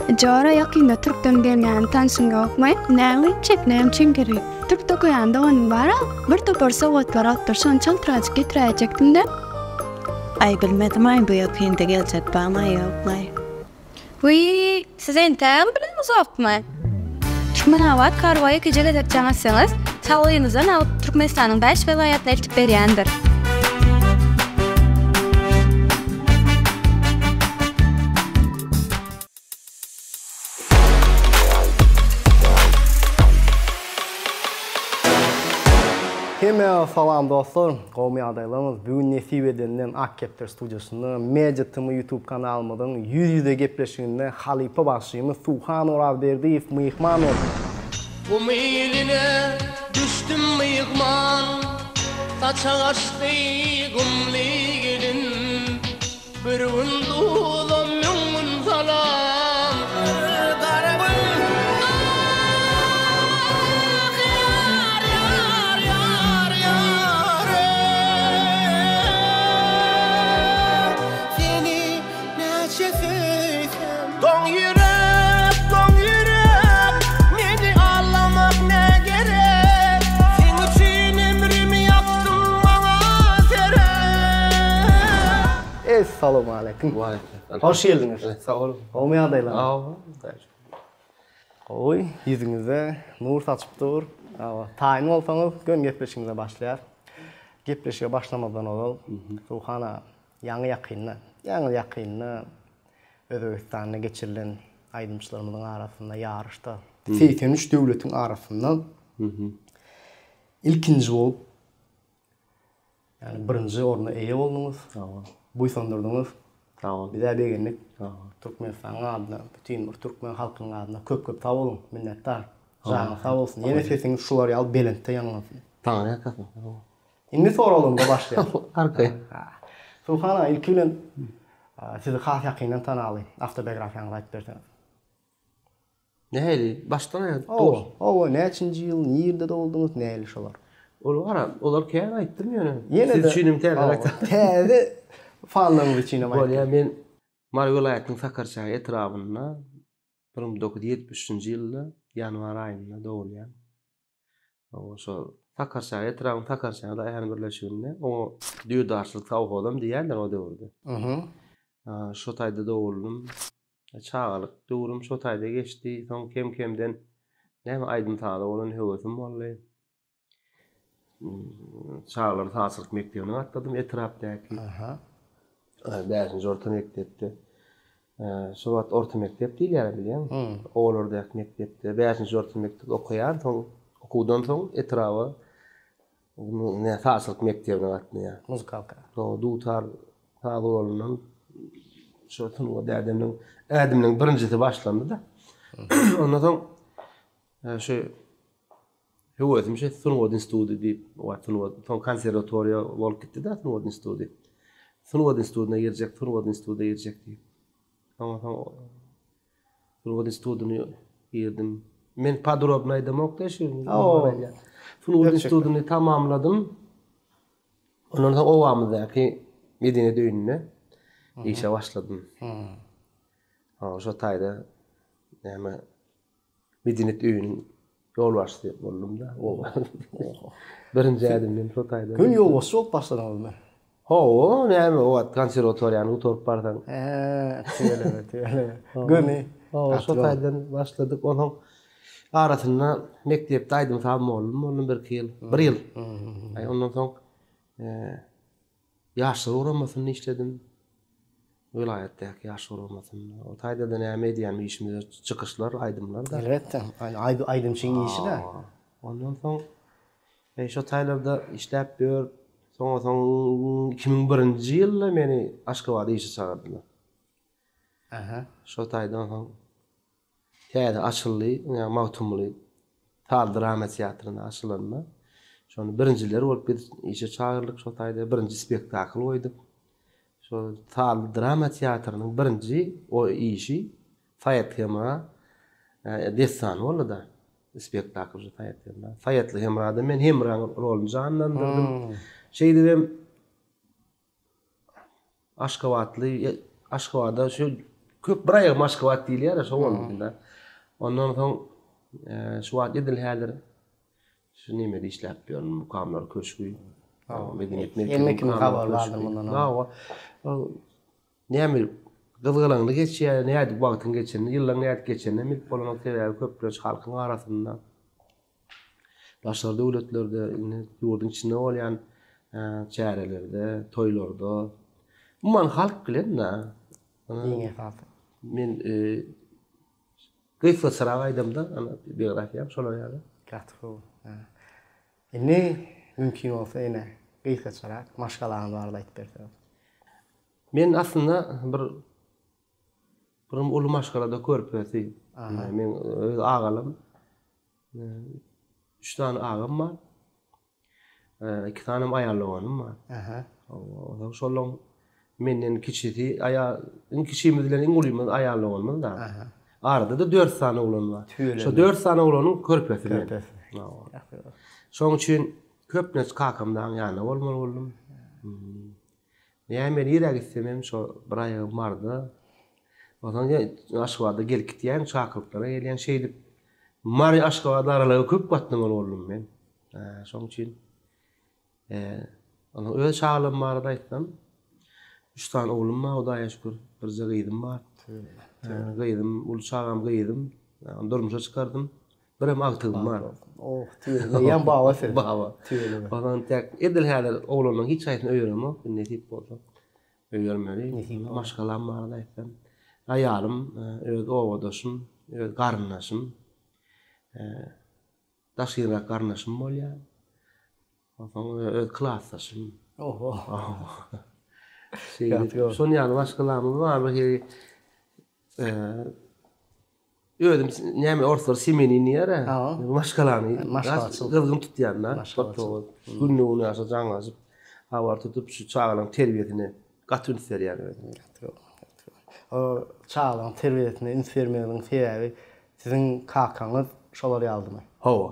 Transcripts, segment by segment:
Jora ýakynda türkden gelýän tanşyň ýokmy? Näme üçin? Näme üçin gerek? Türkde okaýan doganym bar-a, bir topar sowgatlar alypdyr, şony çaltyrajyk getiräýjekdim-dä. Aý bilmedim-aý bu ýakynda geljek barmy ýokmy? Wiý, siz entägem bileňizokmy? Türkmenabat Kargo ýekeje gezek jaň etseňiz, salgyňyzdan alyp Türkmenistanyň bäş welaýatyna eltip berýändir. Hemmäňize salam dostlar, gowmy ýagdaýlaryňyz? Bu gün nesip edenden Ak kepder studiýasynda Media TM YouTube kanalymyzyň ýüz ýüze gepleşiginde halypa bagşymyz Suhan Orazberdiýew myhman boldy. Gum iline düşdüm myhman, Saçak açdy gumly gelin. Bir gün duzam müň gün salam. Gara gün ah ýar ýar ýar ýar eý Seni näçe söýsem. Doň ýürek doň ýürek meni aldamak nä gerek Seň üçin ömrümi ýakdym maňa seret. Essalawmaleýkim. Waleýkim. Hoş geldiňiz. Sag boluň. Gowmy ýagdaýlar? Sag boluň. Gowy, ýüzüňizde nur saçyp dur. Hawa, taýyn bolsaňyz, göni gepleşigimize başlaýas. Gepleşige başlamazdan ozal, Suhan aga, ýaňy ýakynda, ýaňy ýakynda Özbegistanda geçirilen aýdymçylarymyzyň arasynda ýaryşda 83 döwletiň arasynda ilkinji bolup Ýagny birinji orna eýe bolduňyz. Sag bol. Buýsandyrdyňyz. Sag bol. Bizä begendik. Sag bol. Türkmenistanyň adyna, bütin bir türkmen halkynyň adyna köp köp sag boluň. Minnetdar. Janyňyz sag bolsun. Ýene sesiňiz şular ýaly belentde ýaňlansyn. Saňa ýakasyn. Sag bol. Indi soraglarymyza başlaýarys. Arkaýyn. Suhan aga, ilki bilen sizi has ýakyndan tanaly. Awtobiografiýaňyzy aýdyp berseňiz. Nähili? Başdan aýak Hawa, hawa, näçinji ýyl, nirde doguldyňyz, nähili şolar? Ol bar, olar kän aýtdym ýöne. Ýene-de. Siz üçinem täze aýtdym. Täze fanlaryňyz üçinem aýtdym. Bolýar, men Mary welaýatynyň Sakarçäge etrabynda 1973-nji ýylda ýanwar aýynda dogulýan. Hawa, şo Sakarçäge etrabynyň Sakarçäge daýhan birleşiginde, oňa düýedarçylyk sowhozam diýýärler o döwürde. Şo taýda doguldym. Çagalyk döwrüm şo taýda geçdi. Soň kem-kemden näme aýdym-saza bolan höwesim boldy. Çagalar sazçylyk mekdebine gatnadym etrapdaky. Bäşinji orta mekdepde. Şo wagt orta mekdep diýilýär bilýäňmi? Obalardaky mekdepde bäşinji orta mekdepde okaýan, soň okuwdan soň etraba ne sazçylyk mekdebine gatnaýar. Muzykalka. Soň dutar saz guralyndan şo sungat ädiminiň ädiminiň birinjisi başlandy-da. Ondan soň şu Höwesim şeýt sungat instituty diýip, o wagt sungat, soň konserwatoriýa bolup gitdi-de sungat instituty. Sungat institutyna girjek, sungat institutyna girjek diýip. Soňa soň sungat institutyny girdim. Men podrobno aýdamok-da şu. Sungat institutyny tamamladym. Ondan soň obamyzdaky medeniýet öýünde işe başladym. Şo taýda näme Medeniýet öýüniň ýolbaşçysy boldum-da. Birinji ädimden şo taýda. Göni ýolbaşçy bolup başladyňyzmy? Hawa, näme o wagt konserwatoriýany gutaryp barsaň. Hä, tüweleme, tüweleme. Göni. Hawa, şo taýdan başladyk. Onsoň arasynda mekdepde aýdym-saz mugallym boldum birki ýyl. Bir ýyl. Aý, ondan soň Ýaşlar guramasynda işledim. Welaýatdaky ýaşlar guramasynda. O taýda-da näme edýän işimiz çykyşlar, aýdymlar-da. Elbetde, aýdymçyň işi-dä. Ondan soň şo taýlarda işläp ýörüp, soňa soň 2001-nji ýylda meni Aşgabada işe çagyrdylar. Aha. Şo taýdan soň Täze açyldy, ýa Magtymguly saz drama teatrynda açylanda, şony birinjiler bolup biz işe çagyrdyk şo taýda birinji spektakl goýduk. Şo saz drama teatrynyň birinji o işi Saýat-Hemra dessany boldy-da. Spektakl şo Saýat-Hemra. Saýatly Hemrada men Hemraň roluny janlandyrdym. Şeýdibem Aşgabatly Aşgabada şu Köp bir aýagym Aşgabat diýilýär-ä, şo boldy-da. Ondan soň şu wagt edil häzir şu nemede işläp ýörün, Mukamlar köşgi. Medeniýet merkezi. Hemme kimiň habary bardyr mundan. Hawa. Näme gyzgalaňly geçýär, nädip wagtyň geçenini, ýyllaryň nädip geçenini bilip bolanok, sebäbi köplenç halkyň arasynda daşary döwletlerde, indi ýurduň içinde bolýan çärelerde, toýlarda, umuman halk bilen-de. Iň esasy. Men gysgaçarak aýdamda, ana biografiýam şolar ýaly. Gaty gowy. Indi mümkin bolsa ene gysgaçarak maşgalaňyz barada aýdyp berseňiz. Men aslynda bir bir uly maşgalada körpesi. Meň öz agalym üç sany agam bar. Iki sanem aýal doganym bar. Onsoň şolaň menden kiçisi aýal, iň kiçimiz bilen iň ulymyz aýal doganymyz da. Arada-da dört sany oglan bar. Şo dört sany oglanyň körpesi men. Şoň üçin köplenç kakamdaň ýanynda bolmaly boldum. Näme nirä gitsem hem şo bir aýagym Maryda. Onsoň Aşgabada gelip gitýän, çakylyklara gelýän şeýdip Mary Aşgabat aralygy köp gatnamaly boldum men. Şoň üçin onsoň öz çagalarym barada aýtsam, üç sany oglum bar Hudaýa şükür, birje gyzym bar. Gyzym, uly çagam gyzym, ony durmuşa çykardym. Birem agtygym bar. Oh, tüweleme. Eýýäm baba siz. Baba. Tüweleme. Ondan tek edil häzir oglanlaryň hiç haýsyny öýeremok. Indi nesip bolsa öýermeli. Nesip bolsa. Maşgalam barada aýtsam, aýalym öz obadaşym, öz garyndaşym. Daşyrak garyndaşym bolýar. Onsoň öz klasdaşym. Oho. Şeýdip, şon ýaly maşgalamyz bar. Bir hili Özüm näme orslar semenin diýer-ä. Maşgalany gyzgyn tutýan-da. Günde-gün ýaşa jaňlaşyp, habar tutup, şu çagalaryň terbiýesine gaty üns berýän özüm. Gaty gowy, gaty gowy. O çagalaryň terbiýesine üns bermeginiň sebäbi siziň kakaňyz şolar ýalydymy? Hawa.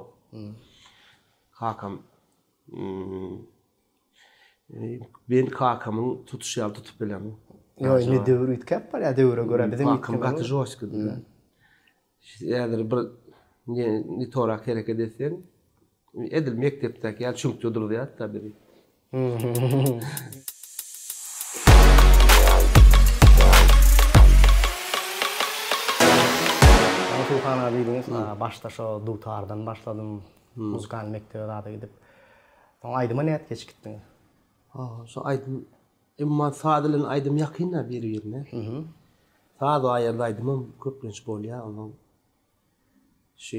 Kakam Men kakamyň tutuşy ýaly tutup bilemok. Ýok, indi döwür üýtgäp barýar, döwre görä bizem üýtgemeli. Kakam gaty žostkidy. Häzir bir ne torak hereket etseň, edil mekdepdäki ýaly çüňkde duruzýardy-da bizi. Suhan aga diýdiňiz, başda şo dutardan başladym, muzykal mekdebe zada gidip. Soň aýdyma nädip geçip gitdiňiz? Ha, şo aýdym, emma saz bilen aýdym ýakyn-da bir-birine. Saz bar ýerde aýdymam köplenç bolýar, onsoň şu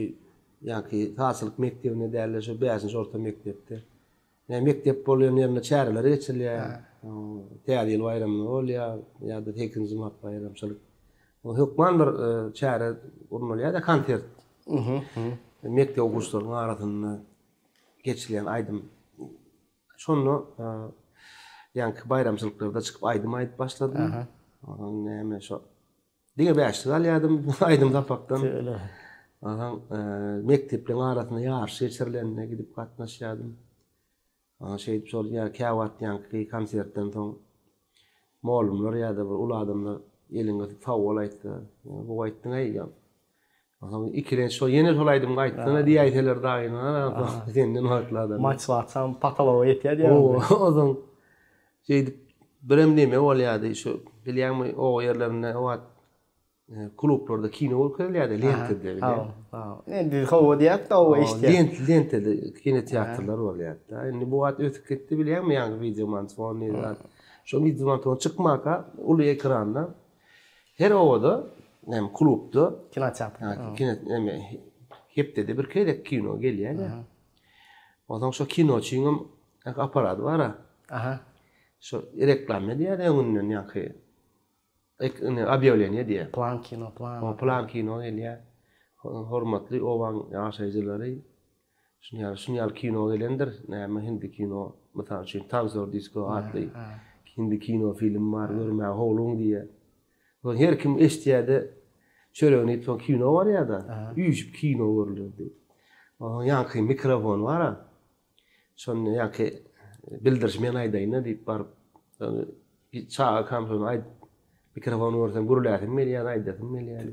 ýaňky sazçylyk mekdebinde däl-de, şo bäşinji orta mekdepde. Ýa mekdep bolýan ýerinde çäreler geçirilýär. Täze ýyl baýramyna bolýar ýa-da sekizinji mart baýramçylyk. Hökman bir çäre gurnalýar-da, konsert. Mekdep okuwçylarynyň arasynda geçilýän aýdym. Şonda ýaňky baýramçylyklarda çykyp aýdym aýdyp başladym. Onsoň näme şo diňe bäşlik alýardym aýdym sapakdan. Onsoň mekdepleriň arasynda ýaryş geçirilende gidip gatnaşýardym. Onsoň şeýdip şol ýa käwagt ýaňky konsertden soň mugallymlar ýa-da bir uly adamlar eliňi gysyp sag bol aýtsa, gowy aýtdyň-aý, Onsoň ikilenç şol ýene şol aýdymy aýtsana diýäýseler dagyna onsoň senden bagtly adam. Motiwasiýam potologa ýetýär diýýäňmi? Hawa, onsoň şeýdip birem neme bolýardy şu bilýäňmi oba ýerlerinde o wagt klublarda kino görkezilýärdi lentede bilýäňmi? Hawa, hawa. Indi biz hawa diýýäs-de hawa eşidýäs. Lent lentede kinoteatrlar bolýardy-da. Indi bu wagt ösüp gitdi bilýäňmi ýaňky wideomantfon diýen zat. Şo wideomantfon çykmaka uly ekranda Her obada, näme klubda, Kinoteatr. Ha, kino, näme hepdede bir gezek kino gelýär-de. Onsoň şo kinoçyňam apparady bar-a. Aha. Şo reklama edýär-de öňünden ýaňky ek, ine, obýawleniýe edýär. Plan kino, plan. Ho, plan kino gelýär. Hormatly obaň ýaşaýjylary, şuny ýaly, şuny ýaly kino gelendir. Näme hindi kino, mysal üçin, Tanzor disko atly hindi kino film bar, görmäge howlugyň diýýär. Soň her kim eşidýär-de, çöregini iýip soň kino barýar-da, üýşüp kino görülerdi. Onsoň ýaňky mikrofon bar-a, şonda ýaňky bildiriş men aýdaýyn-da diýip baryp, çagakam şony aýdyp. Mikrofon görsem gürläsim gelýär, aýdasym gelýär.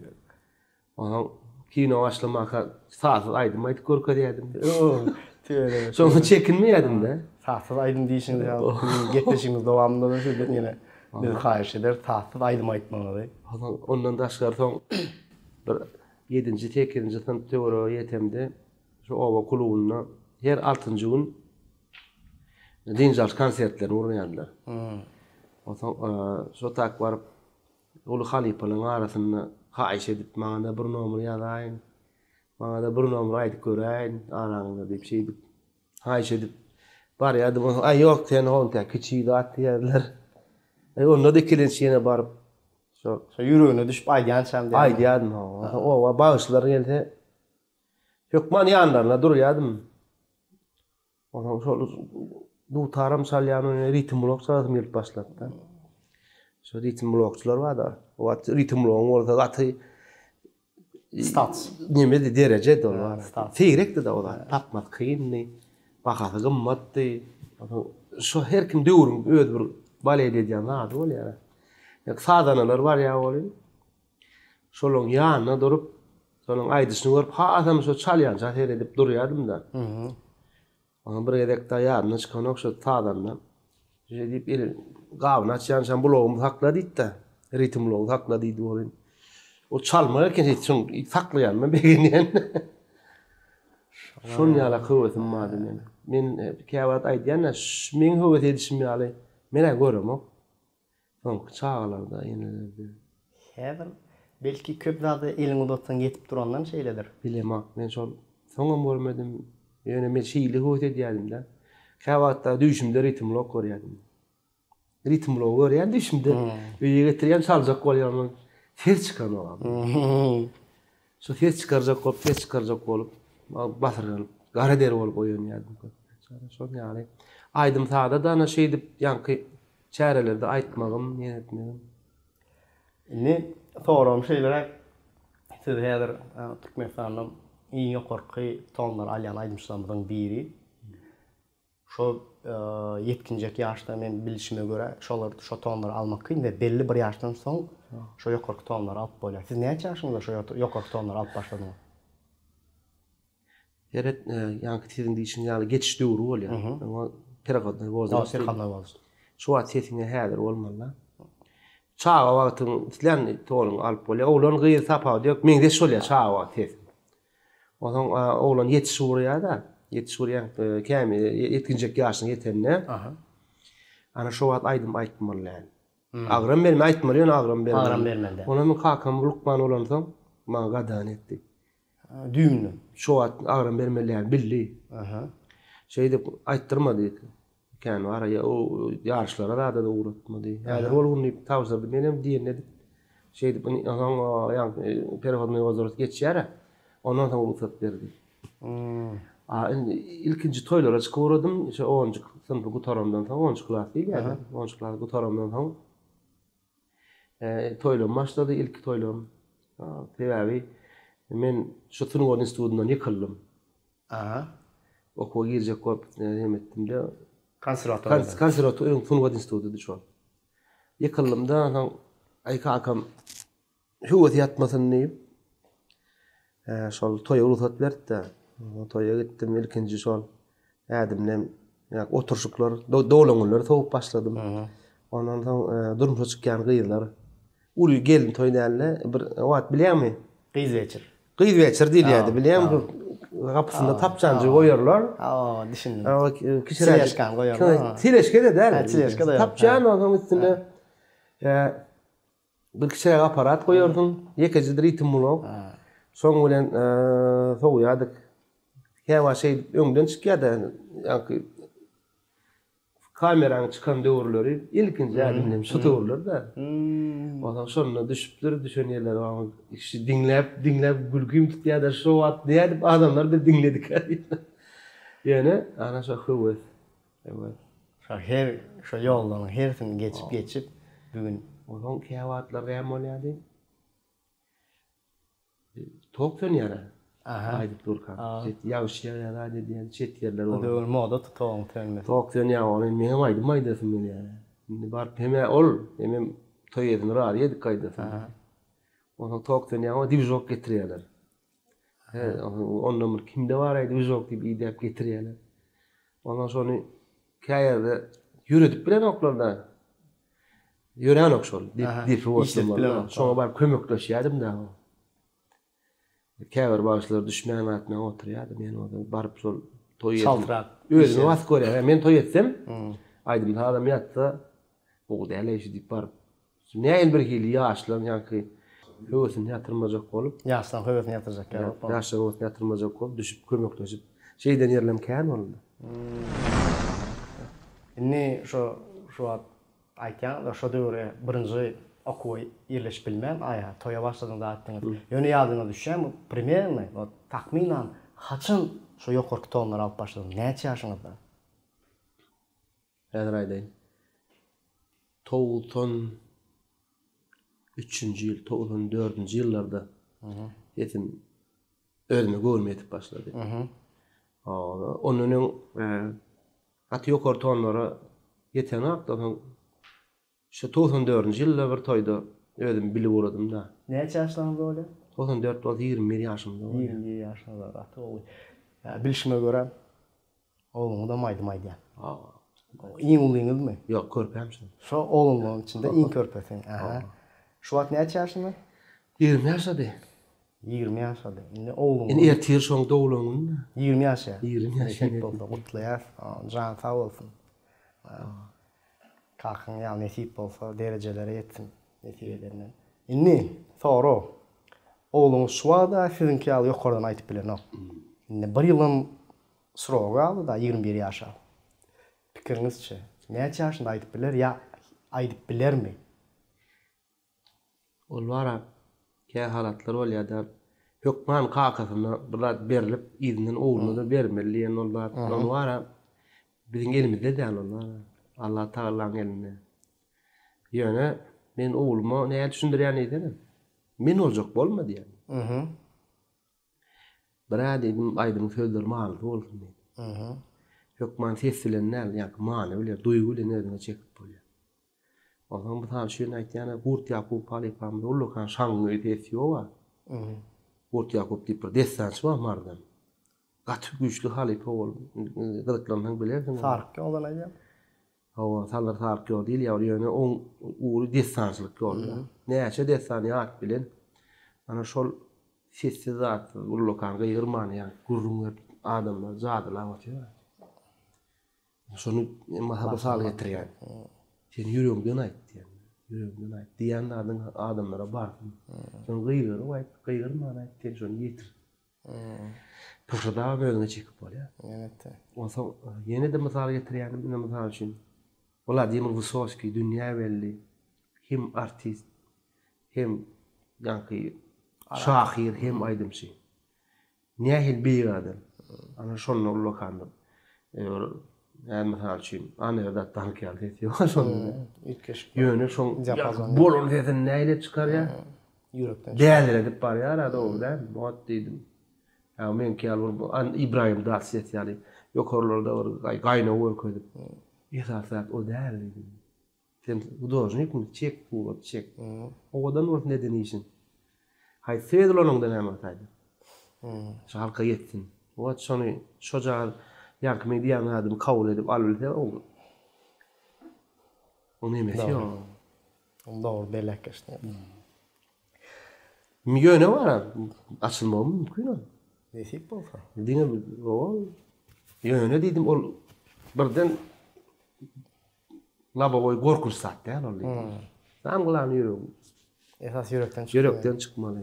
Onsoň kino başlamaka sazsyz aýdym aýdyp görkezýärdim. Tüweleme. Şonda çekinmeýärdim-de. Sazsyz aýdym diýşiňiz ýaly, gepleşigimiz dowamynda-da sizden ýene biz haýyş ederis sazsyz aýdym aýtmagyňyzy. Onsoň ondan daşgary soň bir ýedinji, sekizinji synp töwerege ýetemde şu oba klubynda her altynjy gün dynç alyş konsertlerini gurnaýardylar. Onsoň şo tak baryp uly halypalaryň arasynda haýyş edip maňa-da bir nomer ýazaýyň, maňa-da bir nomer aýdyp göräýiň araňyzda diýip şeýdip haýyş edip barýardym. Onsoň aý ýok sen ontä kiçi zat diýerdiler. Aý onda-da ikilenç ýene baryp şo. Şo ýüregine düşüp aýdýançam diýýärmi? Aýdýardym hawa. Onsoň oba bagşylar gelse hökman ýanlarynda durýardym. Onsoň şol dutaram çalýan, ony ritm blok çalasym gelip başlady-da. Şo ritm blokçylar bar-da. O wagt ritm blogyň bolsa gaty Status. Nemedi, derejedi ol bar. Status. Seýrekdi-de o zat. Tapmak kyndy. Bahasy gymmatdy. Onsoň şo her kim döwrüň öz bir balet edýän zady bolýar. Sazanalar barýar welin, şolaryň ýanynda durup, Şonuň aýdyşyny görüp hasam şo çalýança seredip durýardym-da. Onuň bir gezek dagy ýadymdan çykanok şo sazanda. Şeý diýip eli gabyny açýançam bulagymy sakla diýdi-de. Ritm bulagy sakla diýdi welin. O çalmak eken şeýdip şoň saklaýanyma begenýän. Şon ýalak höwesim bardy meniň. Men käwagt aýdýan-da, meň höwes edişim ýaly men-ä göremok. Soňky çagalarda, enelerde. Häzir belki köp zada eliňi uzatsaň ýetip durandan şeýledir. Bilemok men şol soňam görmedim. Ýöne men şeýle höwes edýärdim-de. Käwagtda düýşümde ritmlok görýärdim. Ritmlogy görýän düýşümde. Öýe getirýän çaljak bolýan. Ses çykanok. Şu ses çykarjak bolup, ses çykarjak bolup, basyrganyp, gara der bolup oýanýardym köplenç. Şol ýaly. Aýdym-saza-da ana şeýdip ýaňky çärelerde aýtmagym, ýene etmegim. Indi soragym şeýleräk, siz häzir Türkmenistanda iň ýokarky tonlary alýan aýdymçylarymyzyň biri. Şo ýetginjek ýaşda men bilşime görä şolar şo tonlary almak kyn we belli bir ýaşdan soň şo ýokarky tonlary alyp bolýar. Siz näçe ýaşyňyzda şo ýokarky tonlary alyp başladyňyz? Seret, ýaňky siziň diýşiňiz ýaly geçiş döwri bolýar. Oňa perehodnoý wozrast diýilýär. Perehodnoý wozrast. Şo wagt sesiňe häzir bolmaly-da. Çaga wagtyň islän tonuňy alyp bolýar. Oglan, gyz tapawudy ýok, meňzeş bolýar çaga wagt sesi. Onsoň oglan ýetiş urýar-da, ýetiş urýan, kämil, ýetginjek ýaşyna ýetende, ana şo wagt aýdym aýtmaly däl. Agram berme, aýtmaly ýöne agram bermeli. Agram bermeli däl. Onam kakam lukman bolansoň, maňa gadagan etdi. Düýbünden. Şo wagt agram bermeli däl bildi. Şeýdip aýtdyrmady. Kän bar ýaryşlara zada-da ugratmady. Häzir bolgun diýip tabşyrdy. Menem diýenini edip, şeýdip onsoň ýaňky perehodnoý wozrast geçýär-ä. Ondan soň rugsat berdi. A indi ilkinji toýlara çykyp ugradym. Şo onunjy synpy gutaramdan soň, onunjy klas diýilýär-de. Onunjy klasy gutaramdan soň toýlam başlady, ilki toýlam. Sebäbi men şu sungat institutyndan ýykyldym. Aha. Okuwa girjek bolup näme etdim-de. Konserwatoriýada. Konserwatoriýa öň sungat institutydy şol. Ýykyldym-da, onsoň aý kakam höwesi ýatmasyn diýip, şol toýa rugsat berdi-de. Toýa gitdim, ilkinji şol ädimden oturyşyklar, doglan günleri sowup başladym. Ondan soň durmuşa çykýan gyzlar Uly gelin toý dälde, bir wagt bilýäňmi? Gyz weçir. Gyz weçir diýilýärdi, bilýäňmi? Gapysynda tapçanjygy goýarlar. Hawa, düşündim. Hawa, kiçiräk. Teležkany goýarlar. Teležka-da däl. Teležka-da ýok. Tapçan, onsoň üstüne bir kiçiräk aparat goýarsyň, ýekeje ritm ulak. Şoň bilen sowýardyk. Käwagt şeýdip öňden çykýar-da, ýaňky Kameraň çykan döwürleri ilkinji ädimlem şu döwürler-de. Onsoň şonda düşüpdir, düşen ýerleri bar. Kişi diňläp, diňläp gülkim tutýar-da, şo wagt nädip adamlar bizi diňledikä diýip. Ýöne ana şo höwes. Höwes. Şo her, şo ýollaryň hersini geçip-geçip, bu gün. Onsoň käwagtlar näme bolýardy? Tok sönýär-ä. Aha. Aýdyp durka. Ýagyş ýagýar, zat edýän, çet ýerler O boldy. döwür moda toguň sönmesi. Tok sönýär, ony meňem aýdym aýdasym gelýär. Indi baryp hem-ä ol, hemem. Toý ýesini razy edik gaýdasyn. Onsoň tok sönýär, oňa dwižok getirýärler. He, ondan bir kimde bar-aý dwižok diýip idäp getirýärler. Onsoň şony kä ýerde ýöredip bilenoklar-da. Ýöränok şol. Depi bolsa. Şoňa baryp kömekleşýärdim-dä. Käbir bagşylar düşmän atman oturýardy. Men bolsa baryp şol toý etdim. Çaltrak. Özümi basyp görýär. Men toý etsem, aýdym sazam ýatsa, gowy däl-eý şu diýip baryp. Nähili bir hili ýaşlaryň ýaňky höwesini ýatyrmajak bolup. Ýaşlaryň höwesini ýatyrjak ýaly bolup. Ýaşlaryň höwesini ýatyrmajak bolup, düşüp kömekleşip, şeýden ýerlerim kän boldy. Indi şo şu wagt Aýtýaňyzda şo döwri birinji okuwa ýerleşip bilmän aýa toýa başladyň zat etdiňiz. Ýöne ýadyňyza düşýärmi primerno wot takmynan haçan şo ýokarky tonlary alyp başladyňyz näçe ýaşyňyzda? Häzir aýdaýyn. 93-nji ýyl, 94-nji ýyllarda sesim özüme göwnüm ýetip başlady. Ondan öň Gaty ýokary tonlara ýetenokdy. Soň şu 94-nji ýylda bir toýda özüm bilip ugradym-da. Näçe ýaşlaryňyzda bolýar? 94 bolsa 21 ýaşymda bolýar. 21 ýaşyňyzda, gaty gowy. Bilşime görä, ogluňyzam aýdym aýdýar. Hawa. Iň ulyňyzmy? Ýok, körpäm şol. Şo oglanlaryň içinde iň körpesi. Aha. Şu wagt näçe ýaşynda? 20 ýaşady. 20 ýaşady. Indi ogluň. Indi ertir şoň doglan güni. 20 ýaşaýar. 20 ýaşaýar. Nesip bolsa gutlaýas. Jany sag bolsun. Kakaň ýaly nesip bolsa derejelere ýetsin. Nesip edenden. Indi sorag. Ogluňyz şu wagta siziňki ýaly ýokardan aýdyp bilenok. Indi bir ýylam srogy galdy-da 21 ýaşa. Pikiriňizçe näçe ýaşynda aýdyp biler ýa aýdyp bilermi? Ol bar-a, kähalatlar bolýar-da, hökman kakasyna bir zat berlip, yzyndan ogluna-da bermeli diýen ol zat. Ol bar-a, biziň elimizde däl ol bar-a. Allatagalaň elinde. Ýöne men ogluma näme düşündirýän diýsene. Men boljak bolma diýýän. Bir-ä diýdim, aýdymyň sözleri manyly bolsun diýdim. Hökman ses bilen däl, ýa-da many bilen, duýgy bilen özüňe çekip bolýar. Onsoň mysal üçin aýtýan-a, Gurt Ýakup halypamyzda ullakan şaňňy ses ýog-a. Gurt Ýakup diýip bir dessançy bar Marydan. Gaty güýçli halypa ol. Gyzyklansaň bilersiň. Saryk ýoldan aýdýan. Hawa, Salyr Saryk ýol diýilýär ol, ýöne oň ugry dessançylyk ýoly. Näçe dessan ýat bilen, ana şol sessiz zatsyz ullakan gygyrman ýa gürrüň berip adamlary jadylap otyr. Şony men mysal getirýän. Sen ýüregiňden aýt diýýän. Ýüregiňden aýt. Diýýän zadyň adamlara barsyn. Sen gygyryp aýt, gygyrman aýt, sen şony ýetir. Pyşyrdabam özüňe çekip bolýar. Elbetde. Onsoň ýene-de mysal getirýänim, ine mysal üçin, Wladimir Wysoskiý dünýä belli hem artist, hem ýaňky şahyr, hem aýdymçy. Nähili beýik adam. Ana şonda ullakandyr. Bir näme mysal üçin, Anna Tank ýaly sesi ýok şonda. Üýtgeşik. Ýöne şoň bolan sesini nähili çykarýar? Ýürekden. Däliredip barýar-a dogry däl. Ot diýdim. Ýa meňki ýaly bir Ibrahim Tatlyses ýaly ýokarlarda bir gaýnaw görkezip. Esasy zat o däl diýdim. Sen hudožnikmi? Çek surat, çek. Owadan bolsun eden işiň. Haýsy söz ulanyňda näme taýda? Şu halka ýetsin. Wot şony şojagaz ýaňky meň diýýän zadymy kabul edip alybilse o Oň nemesi ýok. Ony dogry belläp geçdiň. Ýöne bar, açylmagy mümkin ol. Nesip bolsa. Diňe o ýöne diýdim ol birden Labowoý gorkunç zat däl ol diýdim. Sam glawny ýüregiň. Esas ýürekden çykmaly. Ýürekden çykmaly.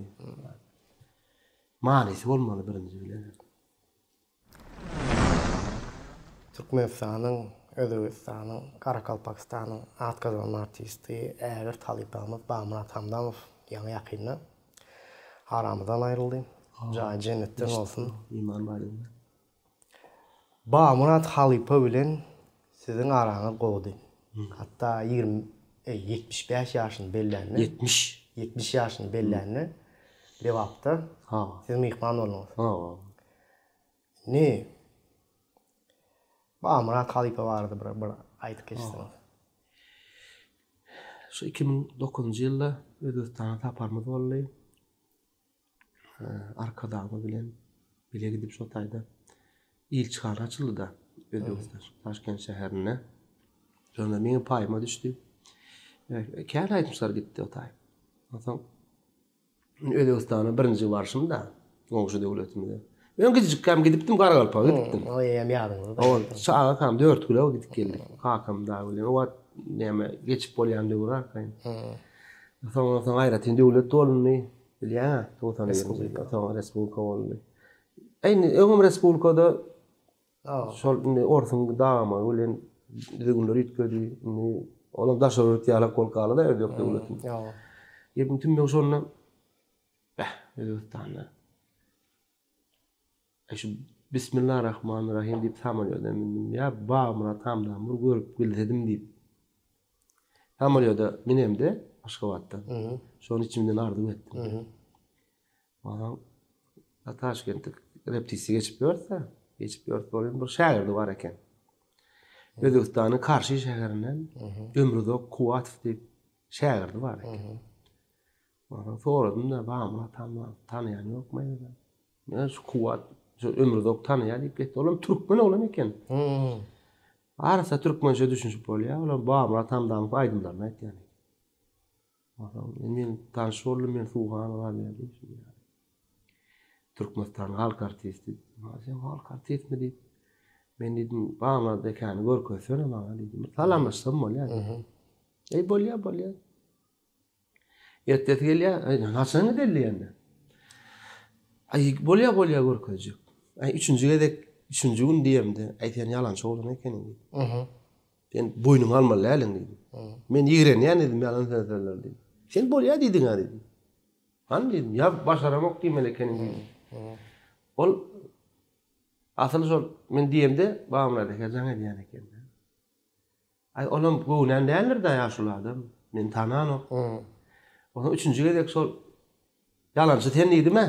Manysy bolmaly birinji bilen. Türkmenistanyň, Özbegistanyň, Garagalpagystanyň at gazanan artisti, ägirt halypamyz Bagmyrat Hamdamow ýaňy-ýakynda aramyzdan aýryldy. Jaýy jennetden bolsun. Iman baýlygynda. Bagmyrat halypa bilen siziň araňyz gowudy. Hatda 20, eý, 75 ýaşyny bellände. 70. 70 ýaşyny bellände Lebapda siz myhman bolduňyz. Hawa. Indi Bagmyrat halypa barada bir bir aýdyp geçseňiz. Şu 2009-njy ýylda Özbegistana saparymyz boldy. Arkadagymyz bilen bile gidip şo taýda ilçihana açyldy-da Özbegistan Taşkent şäherinde. Şonda meniň paýyma düşdi. Kän aýdymçylar gitdi o taý. Onsoň Özbegistana birinji barşym-da goňşy döwletimize. Öň kiçijikkäm gidipdim, Garagalpaga gidipdim. O eýýäm ýadyňyzda. O çagakam 4 güle gidip geldik. Kakam dagy bilen. O wagt näme geçip bolýan döwür arkaýyn. Soňra soň aýratyn döwlet bolundy. Bilýäň-ä, 91-nji ýylda soň respublika boldy. Indi öňem respublikada şol indi orsuň dagamagy bilen düzgünler üýtgedi. Indi olam daşary ýurt ýalak bolup galdy-da özbek döwleti. Gepiň tümmegi şonda, beh, Özbegistanda Aý şu Bismillah Rahman Rahim diýip samolýoda mündim. Ýa Bagmyrat Hamdamy bir görüp bilsedim diýip. Samolýoda minemde Aşgabatdan. Şony içimden arzuw etdim. Onsoň Taşkentde repetisiýa geçip ýörse, geçip ýörse bolýan bir şägirdi bar eken. Özbegistanyň Karşy şäherinden Ömruzok Kuwatow diýip şägirdi bar eken. Onsoň soradym-da, Bagmyrat Hamdamy tanaýan ýokmy? Ýa şu Kuwat, şu Ömruzok tanaýar diýip geçdi. Olam türkmen oglan eken. Arassa türkmençe düşünişip bolýar. Olam Bagmyrat Hamdamow aýdymlaryny aýtýan eken. Onsoň men tanyş boldum, men Suhan Orazberdi. Türkmenistanyň halk artisti. Sen halk artistmi diýip. Men diýdim, Bagmyrat ekäni görkezsene maňa diýdim. Salamlaşsam bolýar. Eý bolýar, bolýar. Ertesi gelýär, aý, haçan gideli diýende. Aý, bolýar, bolýar görkezjek. Aý, üçünji gezek, üçünji gün diýemde, aý, sen ýalançy oglan ekeniň diýdi. Sen boýnuňa almaly däliň diýdi. Men ýigrenýän diýdim, ýalan söz sözler diýdi. Sen bolýar diýdiň-ä diýdi. Hany diýdim, ýa başaramok diýmeli ekeniň diýdim. Ol asyl şol men diýemde Babamyrat eke jaň edýän eken. Aý, olam göwnän däldir-dä ýaşuly adam. Meni tananok. Onsoň üçünji gezek şol Ýalançy sen diýdim-ä.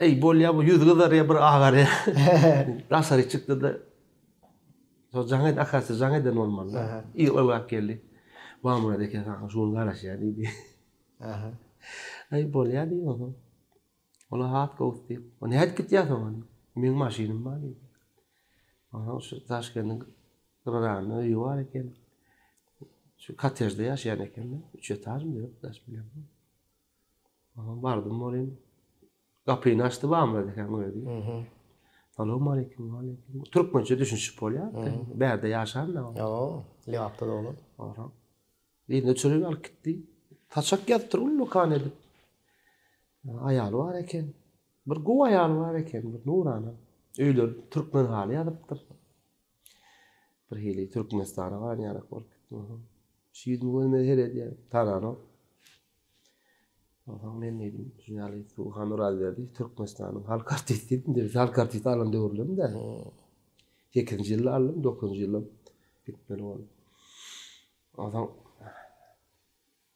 Eý, bolýa bu ýüzi gyzarýa, bir agarýa. Daşary çykdy-da, şol jaň ed, akasy jaň eden bolmaly. Ylgap geldi. Babamyrat eke saňa şu gün garaşýar diýdi. Aý, bolýa diýdim onsoň. Ola has gowusy diýip. O nädip gitýär soň ony? Meň maşynym bar diýdi. Onsoň şu Daşkendiň gyraragynda öýi bar eken. Şu kottejde ýaşaýan eken-de. Üç etažmy, dört etaž bilemok. Onsoň bardym welin, gapyny açdy Bamyrat ekäň özi. Salowmaleýkim, waleýkim. Türkmençe düşünişip bolýar. Bärde ýaşan-da. Ýo, Lebapda doglan. Onsoň Yzyna çörek alyp gitdi. Saçak ýazypdyr ullakan edip. Aýaly bar eken. Bir gowy aýaly bar eken, bir nurana. Öýleri türkmen haly ýazypdyr. Bir hili Türkmenistana baran ýalak bolup gitdim. Şu ýüzümi gözüme seredýär, tananok. Onsoň men diýdim, şu ýaly Suhan Orazberdi Türkmenistanyň halk artisti diýdim. Biz halk artisti alan döwürlerim-dä. Sekizinji ýylda aldym, dokuzynjy ýylda gitmeli boldum. Onsoň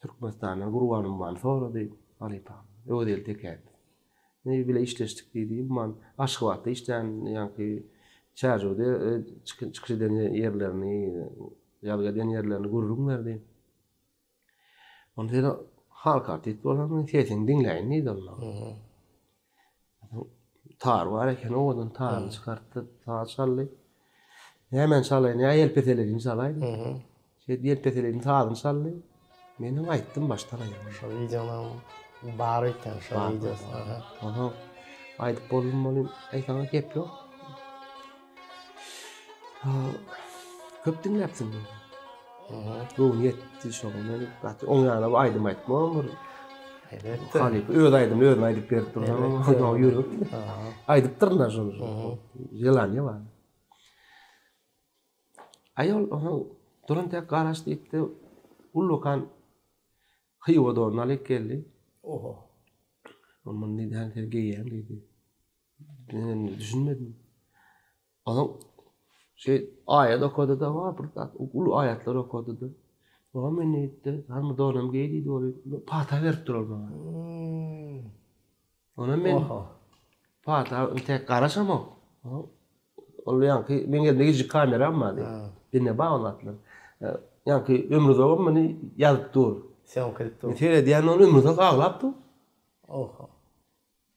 Türkmenistandan Gurban Ummany sorady halypam. Öwezgeldi Tekäýew. Indi bile işleşdik diýdi. Umman Aşgabatda işlän, ýaňky Çärjewde çykyş eden ýerlerini, ýazgy eden ýerlerini gürrüň berdi. Onda sen halk artist bolsaň, men sesiňi diňläýin diýdi ol maňa. Tar bar eken, owadan taryny çykartdy, saz çaldy. Nämäni çalaýyn, ýa ýelpeselegini çalaýyn. Şeýdip ýelpeseleginiň sazyny çaldy. Men hem aýtdym başdan aýak. Şol wideonam bar eken, şol wideosy. Onsoň aýdyp boldum welin, aý saňa gep ýok. Köp diňläpsiň diýdi. Göwni ýetdi şoňa. Men gaty oň ýanyna bir aýdym aýtmagam bir Elbetde. Halypa öz aýdymyny özüne aýdyp berip dursa, ýürek. Aýdypdyryn-da şony. Jelaniýa bar. Aý ol onuň duran tek garaş diýipdi. Ullakan Hywa donuny alyp geldi. Oho. Ol muny diýdi, hany sen geýýäň diýdi. Men düşünmedim. Onuň şey aýat okady-da, wa bir zat uly aýatlar okady-da. Oňa men diýdi, hany bu donam geý diýdi, ol pata berip dur ol maňa. Onam men pata entek garaşamok. Ol ýaňky meň elimde kiçijik kameram bardy. Bende bar ol zatlar. Ýaňky Ömrüzagam muny ýazyp dur. Sýomka edip dur. Men seredýän ony Ömrüzak aglap dur. Oho.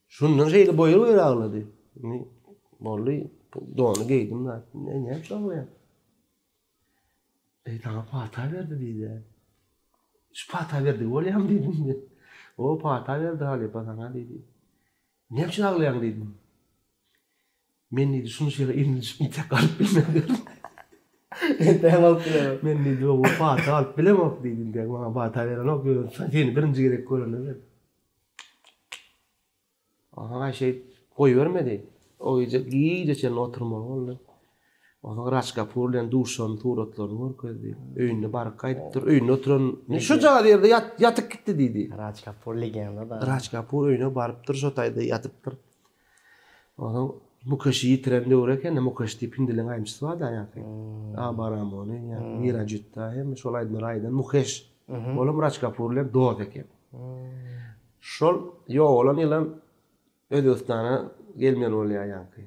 Şundan şeýle boýur-boýur aglady. Indi boldy, dony geýdim zat. Ne näme üçin aglaýaň? Eý, saňa pata berdi diýdi. Şu pata berdigi bolýamy diýdim men. O, pata berdi halypa saňa diýdi. Näme üçin aglaýaň diýdim. Men diýdi, şunça ýyl yzyna düşüp entek alyp bilmedim. Entegem alyp bilemok. Men diýdi, o pata alyp bilemok diýdi, entek maňa pata berenok, ýöne seni birinji gezek görende berdi. Onsoň şeýdip goýbermedi. O gije gije çenli oturmaly boldy. Onsoň Raj Kapur bilen duşan suratlaryny görkezdi. Öýünde baryp gaýdypdyr. Öýünde oturan şujagaz ýerde ýatyp gitdi diýdi. Raj Kapur legenda-da. Raj Kapur öýüne barypdyr, şo taýda ýatypdyr. Onsoň Mukeşi ýitiren döwri eken-de, Mukeş diýip hindileň aýdymçysy bar-da ýaňky. Abaramony, ýaňky Mira Jutta hemme şol aýdymlary aýdan Mukeş. Olam Raj Kapur bilen dost eken. Şol ýogalan ýylam Özbegistana gelmeli bolýar ýaňky.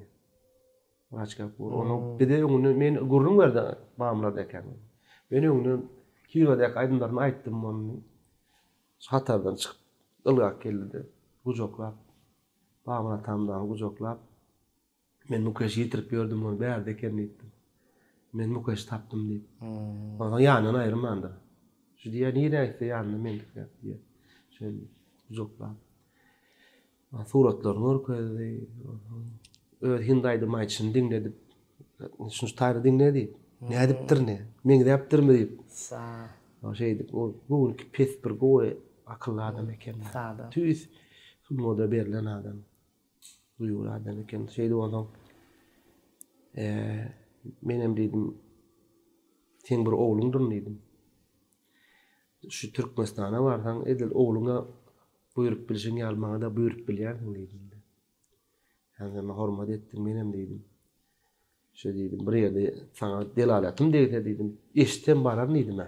Raj Kapur. Onuň bize öňünden men gürrüň berdi Bamlarda eken. Men öňünden kinodäki aýdymlaryny aýtdym ony. Hatardan çykyp ylgap geldi-de gujaklap Bamyrat atamdagyny gujaklap Men Mukeşi ýitirip ýördüm, ony bärde eken diýipdir. Men Mukeşi tapdym diýip. Onsoň ýanyndan aýrylmandyr. Şu diýýär, nirä gitse ýanynda men gitýän diýýär. Şeýle gujaklap. Suratlaryny görkezdi. Öz hindi aýdym aýdyşyny diňledip, şuny taýda diňle diýip. Nädipdir ne? Meňzäpdirmi diýip. Şeýdip, ol bu günki pes bir gowy akylly adam eken. Sada. Tüýs sungata berlen adam. Duýgur adam eken. Şeýdip onsoň menem diýdim, seň bir ogluňdyryn diýdim. Şu Türkmenistana barsaň, edil ogluňa buýrup bilşiň ýaly maňa-da buýrup bilýänsiň diýdim. Sen maňa hormat etdiň, menem diýdim. Şu diýdim, bir ýerde saňa delalatym degse diýdim, eşitsem bararyn diýdim-ä.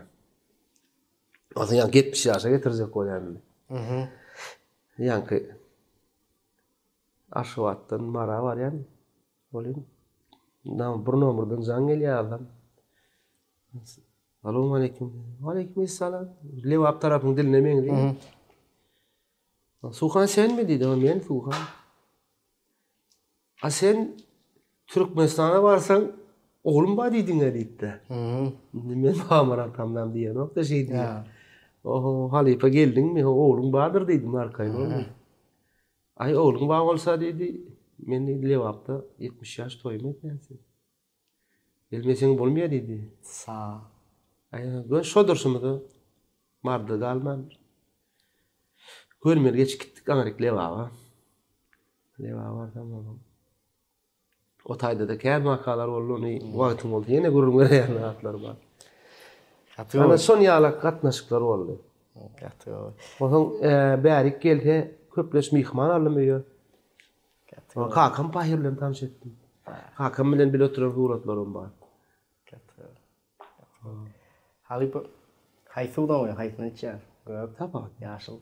Onsoň ýaňky 70 ýaşa getirjek bolýan indi. Ýaňky Aşgabatdan Mara barýan bolýan. Bir nomerden jaň gelýär adam. Salowmaleýkim. Waleýkim essalam. Lebap tarapyň diline meňzeýär. Suhan senmi diýdi. Men Suhan. A sen Türkmenistana barsaň oglum bar diýdiňä diýipdi. Indi men Mamyrat atamdam diýenok-da şeý diýýär. Oho, halypa geldiňmi? Ogluň bardyr diýdim arkaýyn ol diýdi. Aý ogluň bar bolsa diýdi, men diýdi Lebapda 70 ýaş toýumy edýän sen. Gelmeseň bolmaýar diýdi. Sa. Aý gör şo durşumyza Maryda galman. Görmeli geçip gitdik aňryk Lebaba. Lebaba barsam onuň o taýda-da kän wakalar boldy, ony wagtyň bolsa ýene gürrüň beräýen zatlar bar. Gaty gowy. Ana şon ýaly gatnaşyklar boldy. Gaty gowy. Onsoň bärik gelse köplenç myhman aldym öýe. Kakam pahyr bilen tanyş etdim. Kakam bilen bile oturan suratlarym bar. Halypa haýsy suwdan guýýaň, haýsyny içýäň? Gök, Tapawut. ýaşyl.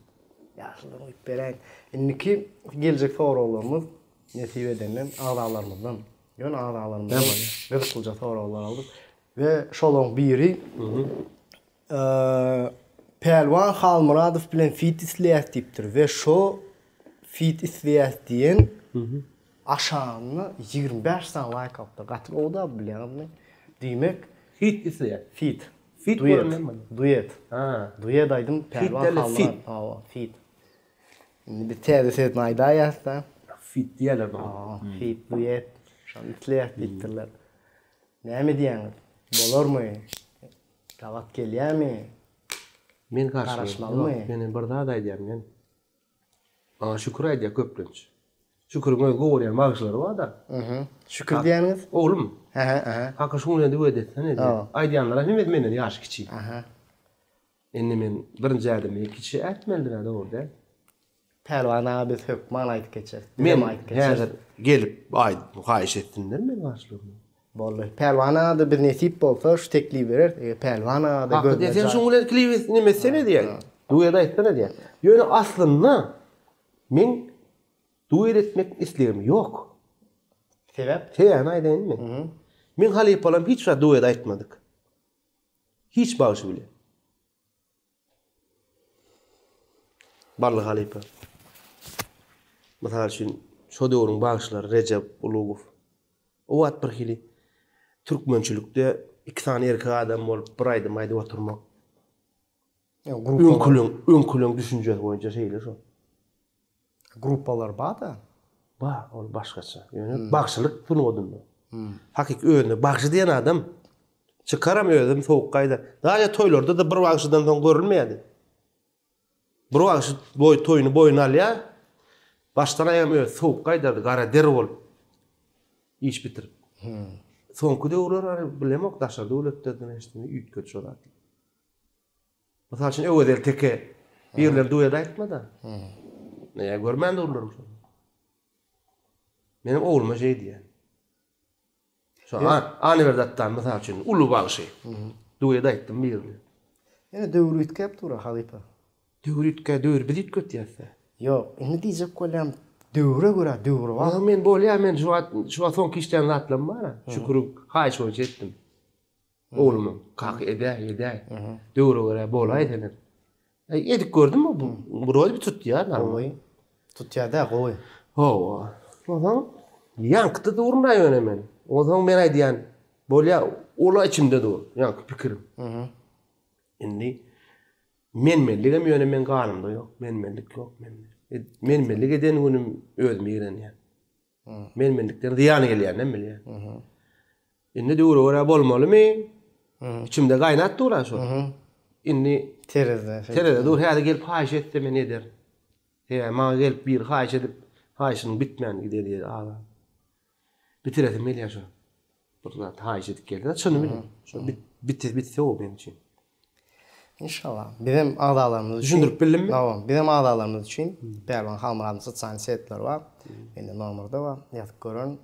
Ýaşyldan guýup beräýin. Indiki geljek soraglarymyz nesip edenden agzalarymyzdan. Ýöne agzalarymyzdan gyzyklyja soraglar aldyk. We şolaryň biri Pälwan Halmyradow bilen fit isleýäs diýipdir we şo fit isleýäs diýen aşagynda 25 sany laýk alypdyr. Gaty gowy-da bilýäňizmi? Diýmek, Fit isleýär. Fit. Fit Duet. bolan näme? Duet. Ha. Duet aýdym Pälwan Halmyrat. Hawa, fit. Indi biz täze sözüni aýdaýýas-da. Fit diýerler muňa. Hawa, fit, duet. Şony isleýäs diýipdirler. Näme diýýäňiz? Bolarmy? Gabat gelýämi? Men garşy. Garaşmalymy? Men bir zat aýdýan men. Maňa Şükür aýdýar köplenç. Şüküriň öz gowurýan bagşylary bar-da. Şükür diýýäniňiz? Oglum. Hä, hä. Kaka şuň bilen duet etsene diýýär. Aýdýanlaram hemmesi menden ýaşy kiçi. Aha. Indi men birinji ädimi kiçi ätmelidir-ä dogry däl. Pälwan aga biz hökman aýdyp geçeris. Bizem Men aýdyp geçeris. häzir gelip aýdyp haýyş etsinler men garşylygym. Boldy. Pälwan aga-da biz nesip bolsa şu teklibi bereris. Eger Pälwan aga-da Haky gözüne diýýär, sen jaý. şuň bilen klip neme etsene diýýär. Duet aýtsana diýýär. Ýöne aslynda meň duet etmek islegim ýok. Sebäp? Sebäbini aýdaýynmy? Meň halypalarym hiç wagt duet aýtmadyk. Hiç bagşy bilen. Bally halypa. Mysal üçin, şo döwrüň bagşylary Rejep Ulugow. O wagt birhili türkmençilikde iki sany erkek adam bolup bir aýdym aýdyp oturmak. Öňküleň, öňküleň düşünjesi boýunça şeýle şo. Gruppalar bar-da. Bar, ol başgaça. Ýöne bagşylyk sungatynda. Hakyky özüne bagşy diýen adam çykaram özem sowuk gaýdar. Daže toýlarda-da bir bagşydan soň görülmeýärdi. Bir bagşy boý toýuny boýuna alýar. Başdan aýagam özi sowuk gaýdardy, gara der bolup iş bitirip. Soňky döwürler hany bilemok daşary döwletlerden eşitdim üýtgedi şo zatlar. Mysal üçin Öwezeli teke birileri duet aýtmada. Ýa görmän durlarmy şony? Meniň ogluma şeý diýýän. Şo Anaberdi Atdan mysal üçin uly bagşy. Duet aýtdym birine. Ýöne döwür üýtgäp dur halypa. Döwür üýtgä, döwür biz üýtgetýäs-dä. Ýok, indi diýjek bolýan döwre görä döwür bar. Men bolýa men şu wagt şu wagt soňky işlän zatlarym bar-a. Şükür haýyş boýunça etdim. Oglumyň, kaka edäý, edäý. Döwre görä bolaý senem. Äý, edip gördüm bu wrode bir tutýar normal. Gowy. Tutýar dä, gowy. Hawa. Onsoň ýaňkyda durun-da ýöne men. Onsoň men aýdýan, bolýa, ol-a içimde dur, ýaňky pikirim. Indi men-menligem ýöne meň ganymda ýok, men-menlik ýok mende. Men-menlik eden günüm özümi ýigrenýän. Men-menlikden zyýan gelýäninem bilýän. Indi döwre görä bolmalymy? Içimde gaýnap dur-a şol. Indi terezide. Terezide dur. Häzir gelip haýyş etse men ederin. Sebäbi maňa gelip biri haýyş edip, haýyşynyň bitmän gider ýeri az. Bitiresim gelýär şo. Bir zat haýyş edip gelse, çyny bilen. Şo bit bitse o meň üçin. Inşallah. Bizem agzalarymyz üçin. Düşündirip bildimmi? Hawa, bizem agzalarymyz üçin Pälwan Halmyradyň sosial setleri bar. Mende nomerde bar. Ýazyp görerin.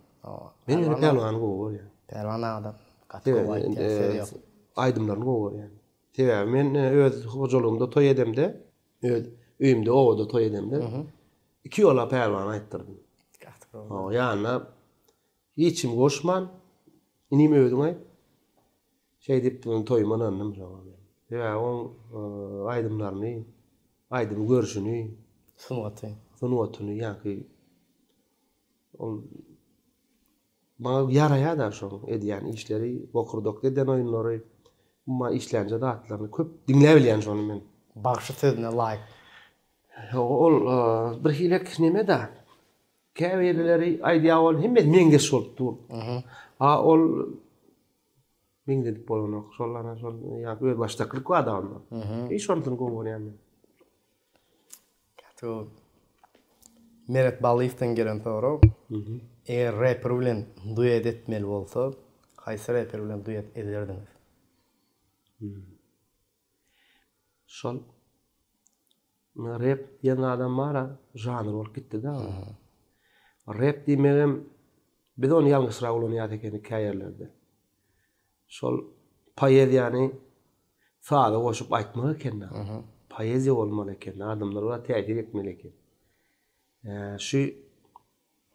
Men ýöne Pälwany gowy görýän. Pälwan aga-da gaty gowy aýtýar, söz ýok. Aýdymlaryny gowy görýän. Sebäbi men öz hojalygymda toý edemde, öz öýümde, obada toý edemde iki ýola Pälwany aýtdyrdym. Gaty gowy. Hawa, ýanyna Hiç kimi goşman, inim özüň aýt. Şeýdip toýuma ynandym şoňa men. Sebäbi oň aýdymlaryny, aýdymy görşüni, Sungaty. Sungatyny ýaňky ol maňa ýaraýar-da şoň edýän işleri, bokurdakda eden oýunlary, umuman işlänje zatlaryny köp diňläbilýän şony men. Bagşy sözüne laýyk. Ol birhilek neme-da, Käbirleri aýdýar ol hemmesi meňzeş bolup dur. A ol meňzedip bolanok. Şol ana şol ýa özbaşdaklyk bar da onda. I şonusyny gowy görýän men. Gaty gowy. Meret Ballyýewden gelen sorag. Eger reper bilen duet etmeli bolsa, haýsy reper bilen duet ederdiňiz? Şol rep diýen zadam bar-a, žanr bolup gitdi-de. Rep diýmegem biz ony ýalňyşrak ulanýas ekeni käýerlerde. Şol poeziýany saza goşup aýtmak eken-de. Poeziýa bolmaly eken, adamlara täsir etmeli eken. Şu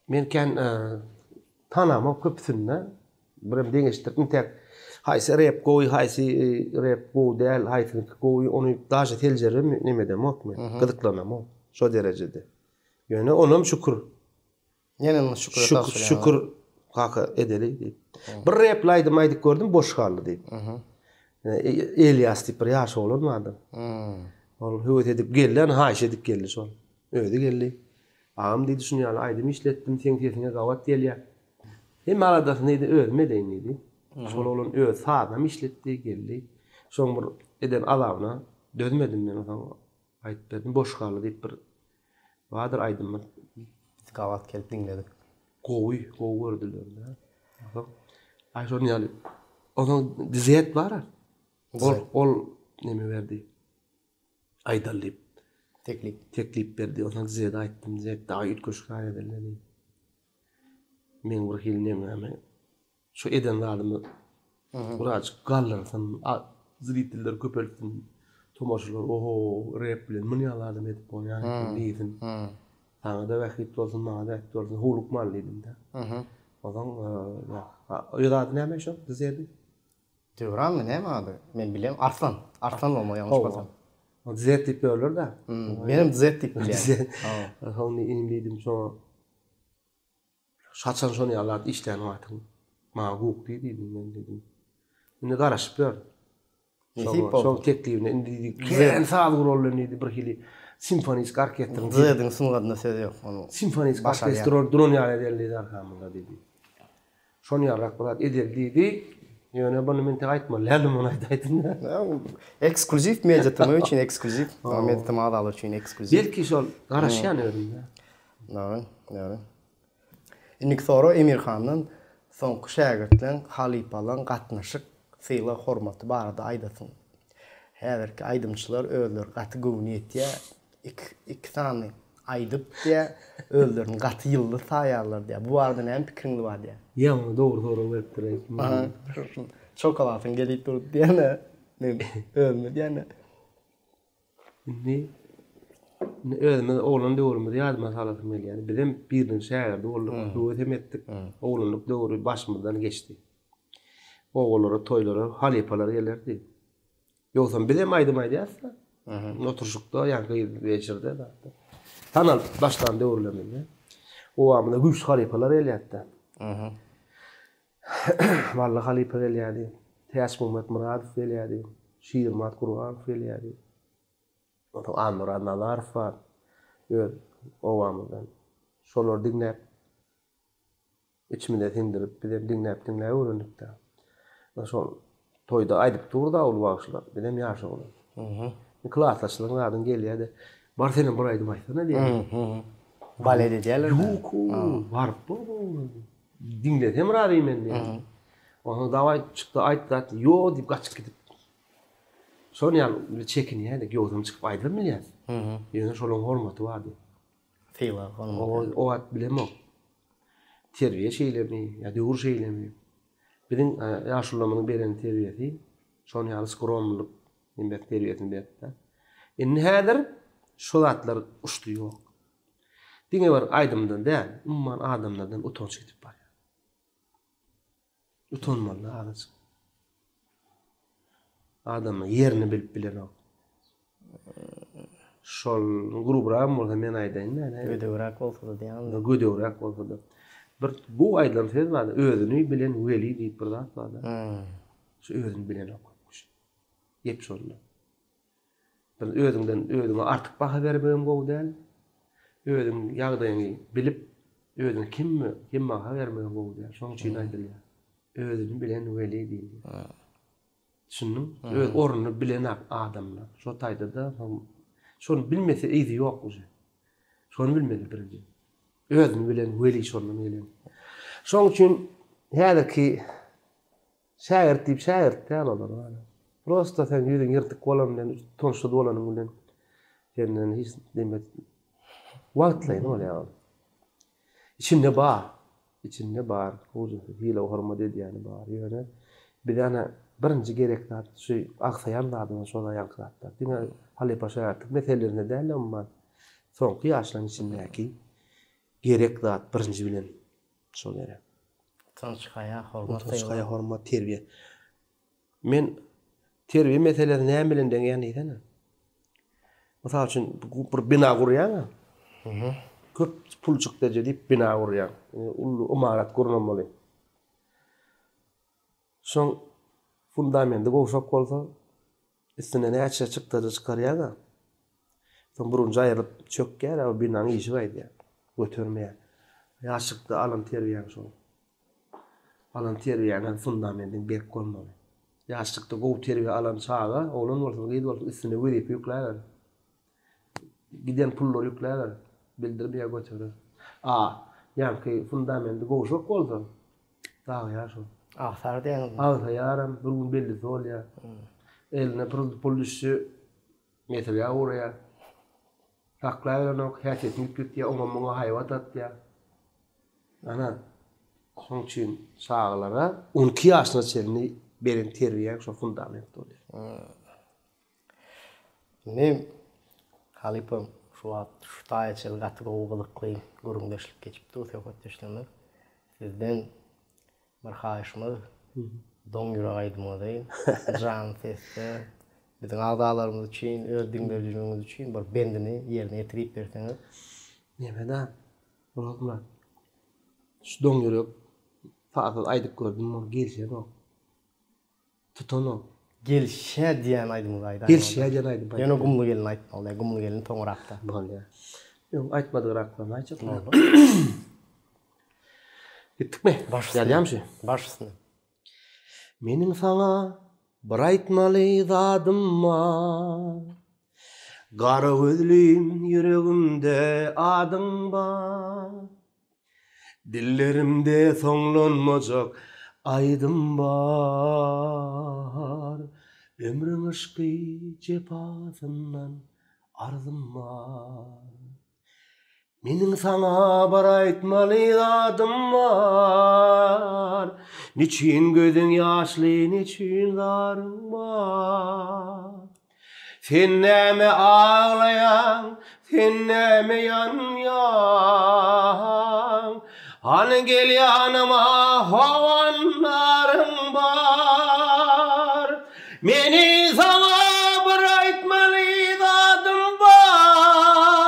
Men kän tanamok köpüsini-de. Birem deňeşdirip intäk haýsy rep gowy, haýsy rep gowy däl, haýsynyňky gowy ony daže seljeribem neme edemok men. Gyzyklanamok şo derejede. Ýöne onam şükür. Ýene şüküre tabşyrýan. Şükür kaka edeli diýip. Bir repli aýdym aýdyp gördüm boş galdy diýip. Elýas diýip bir ýaş oglan bardy. Ol höwes edip geldi, ýani haýyş edip geldi şol. Özi geldi. Agam diýdi, şuny ýaly aýdym işletdim, seň sesiňe gabat gelýär. Hemme aladasyny diýdi, özüm edeýin diýdi. Şol oglan öz sazynam işletdi, geldi. Şoň bir eden azabyna dözmedim men, onsoň aýdyp berdim, Boş galdy diýip bir bardyr aýdymyz. Biz gabat gelip diňledik. Gowy, gowy gördüler-de. Onsoň, aý şonuň ýaly. Onsoň Dizet bar-a. Ol, ol neme berdi. Aýdaly diýip. Teklip. Teklip berdi. Onsoň Zede aýtdym. Zed dagy üýtgeşik zat edeli diýip. Meň bir hili nemämi şu eden zadymy birazjyk galdyrsyn, zritelleri köpeltsin, tomaşalar oho rep bilen muny ýaly adam edip bolýar eken diýsin. Saňa-da bähbit bolsun, maňa-da bähbit bolsun, howlukmaly diýdim-de. Onsoň öz ady näme şo Zediň? Döwranmy näme ady? Men bilem Arslan. Arslan bolmaly ýalňyşmasam. Hawa. Z diýip ýörler-dä. Menem Z diýip bilýän. Hawa. Inim diýdim şoňa. Haçan şony ýaly zat işlän wagtyň maňa guk diý diýdim men diýdim. Indi garaşyp ýör. Nesip bolsa. Şoň teklibine indi diýdi, kän saz guraly diýdi bir hili simfoniski orkestriň. Z-iň sungatyna söz ýok. Ony Simfoniski orkestr duran ýaly edeli diýdi arkamyzda diýdi. Şony ýalyrak bir zat edeli diýdi. Ýöne muny men tek aýtmaly däldim, muny aýdaýdym-da. Eksklýuziw Media TM üçin eksklýuziw, Media TM agzalary üçin eksklýuziw. Belki şol garaşýan özüm-de. Dogry, dogry. Indiki sorag Emirhandan soňky şägirtleň, halypalaň gatnaşyk, sylag hormaty barada aýdasyň. Häzirki aýdymçylar özleri gaty göwni ýetýä, iki iki sany aýdyp diýä, özlerini gaty ýyldyz saýarlar diýä. Bu barada näme pikiriňiz bar diýä. Ýa muny dogry sorag beripdir. Aha. Çokolatyň gelip durdy diýene, men özüme diýene. Indi indi özümiz oglan döwrümizi ýadyma salasym gelýär. Bizem biriniň şägirdi bolduk, höwesem etdik. Oglanlyk döwri başymyzdan geçdi. Obalara, toýlara halypalar gelerdi. Ýogsam bizem aýdym aýdýarys-da. Oturyşykda, ýa gyz weçerde zatda. Tanalyp başlan döwürlerimizde. Obamyza güýçli halypalar gelýärdi-de. Bally halypa gelýärdi, Täçmuhammet Myradow gelýärdi, Şirmyrat Gurbanow gelýärdi. Onsoň Annamyrat Nazarow bar, öz obamyzdan. Şolary diňläp, içimize siňdirip, bizem diňläp-diňläp öwrendik-dä. Şol toýda aýdyp dur-da uly bagşylar, bizem ýaş oglan. Klasdaşlaryň zadyň gelýär-de, bar senem bir aýdym aýtsana diýýär. Balet edýärler. Ýok-ow, baryp bor. Diňlesem razy men diýýär. Onsoň dawaý çykda aýt zat, ýok diýip gaçyp gidip. Şol ýaly biz çekinýärdik, ýogsam çykyp aýdybam bilýäris. Ýöne şolaryň hormaty bardy. Sylag, hormat. O wagt bilemok. Terbiýe şeýlemi ýa döwür şeýlemi? Biziň ýaşulularymyzyň beren terbiýesi şon ýaly skromlylyk hemmesi terbiýesini berdi-de. Indi häzir şo zatlar uçdy ýok. Diňe bir aýdymdan däl, umuman adamlardan utanç gidip barýar. Utanmaly azajyk. Adamlar ýerini bilip bilenok. Şol grubrak bolsa men aýdaýyn da. Gödegräk bolsa-da diýýäňmi? Gödegräk bolsa-da. Bir gowy aýdylan söz bar, özüni bilen weli diýip bir zat bar-da. Şu özüni bilenok köp kişi. Gep şonda. Bir özüňden özüňe artyk baha bermegem gowy däl. Özüň ýagdaýyňy bilip, özüňe kem kem baha bermegem gowy däl. Şonuň üçin aýdylýar. Özüni bilen weli diýilýär. Düşündiň? Öz ornuny bilen adamlar. Şo taýda-da şony bilmese yzy ýok uje. Şony bilmeli birinji. Özüni bilen weli şondan gelen. Şonuň üçin häzirki Şägirt diýip şägirt däl olar wala. Prosta sen ýüzüň ýyrtyk bolan bilen, utançsyz bolanyň bilen senden hiç neme wagtlaýyn bolýar ol. Içinde bar. Içinde bar. Hujasy sylag hormat edýäni bar. Ýöne bize ana birinji gerek zat şu agsaýan zadymyz şol aýalky zatlar. Diňe halypa şägirtlik meselelerinde däl-de umuman soňky ýaşlaryň içindäki gerek zat birinji bilen Şol gerek. Utanç, haýa, hormat, Utanç, haýa, hormat, terbiýe. Men terbiýe meselesini näme bilen deňeýän diýsene. Mysal üçin, bir bina gurýaň-a. Köp pul çykdajy diýip bina gurýaň. Uly ymarat gurnamaly. Şoň fundamenti gowşak bolsa, üstüne näçe çykdajy çykarýaň-a. Soň burunjy aýrylyp çökýär, o binaň işi gaýdýar. Götermeýär. Ýaşlykda alan terbiýäň şol. Alan terbiýäň fundamentiň berk bolmaly. Ýaşlykda gowy terbiýe alan çaga, oglan bolsun, gyz bolsun, üstüne wezipe ýükläber. Giden pullary ýükläber. Bildirmeýär göterer. A, ýaňky fundamenti gowşak bolsa, Dagýar şol. Agsar diýýäňizmi? Agsaýaram, bir gün bellisi bolýar. Eline pul pul düşse, meselä ugraýar. Saklaberenok, häsiýetini üýtgetýär, oňa muňa haýbat atýar. Ana, şonuň üçin çagalara 12 ýaşyna çenli beren terbiýäň şo fundament bolýar. Indi halypa şu wagt şu taýa çenli gaty gowy gyzykly gürrüňdeşlik geçip dur söhbetdeşligimiz. Sizden bir haýyşymyz. Doň ýürek aýdymyňyzy jan sesde biziň agzalarymyz üçin, öz diňleýjilerimiz üçin bir bendini ýerine ýetirip berseňiz. Neme-da, Orazmyrat. Şu doň ýürek sazsyz aýdyp gördüm, ol gelşenok. Tutanok. Gelşä diýen aýdymyňyzy aýdaýyň. Gelşä diýen aýdym. Ýöne Gumly gelin aýtmaly, Gumly gelin soňurakda. Bolýar. Öň aýtmadygyraklaryny aýtjak. Gitdikmi? Baş üstüne. Ýazýarmy şu? Baş üstüne. Meniň saňa bir aýtmaly zadym bar. Gara gözlim ýüregimde adyň bar. Dillerimde soňlanmajak aýdym bar. Ömrüň yşky jepasyndan arzym bar. Meniň saňa bir aýtmaly zadym bar, Neçün gözüň ýaşly, neçün zaryň bar? Sen näme aglaýaň, sen näme ýanýaň? Hany gel ýanyma, howandaryň bar. Meniň saňa bir aýtmaly zadym bar,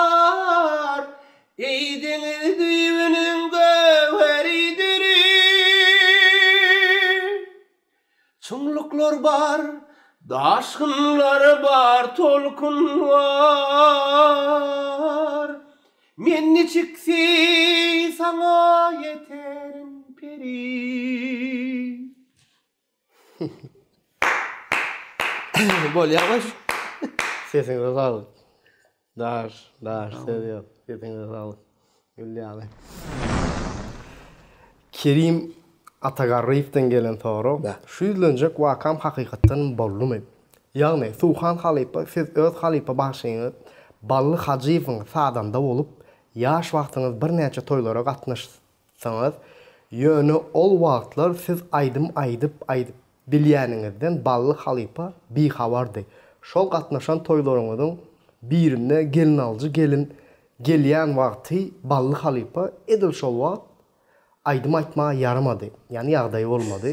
Eý deňiz düýbüniň göwheri düri. Çuňluklar bar, daşgynlar bar, tolkun bar. Men niçiksi saňa ýeterin peri. Bolýar goş. Sesiňize saglyk. Daş, daş söz ýok. Sesiňize saglyk. Gül ýaly. Kerim Atagarryýewden gelen sorag, Şu ýüzlenjek wakam hakykatdanam boldumy? Ýagny, Suhan halypa siz öz halypa bagşyňyz Bally Hajyýewiň sazanda bolup, ýaş wagtyňyz birnäçe toýlara gatnaş Saňyz, ýöne ol wagtlar siz aýdym aýdyp aýdyp bilýäniňizden Bally halypa bihabardy. Şol gatnaşan toýlaryňyzyň birinde gelinaljy gelin gelýän wagty Bally halypa edil şol wagt aýdym aýtmaga ýaramady, ýagny ýagdaýy bolmady.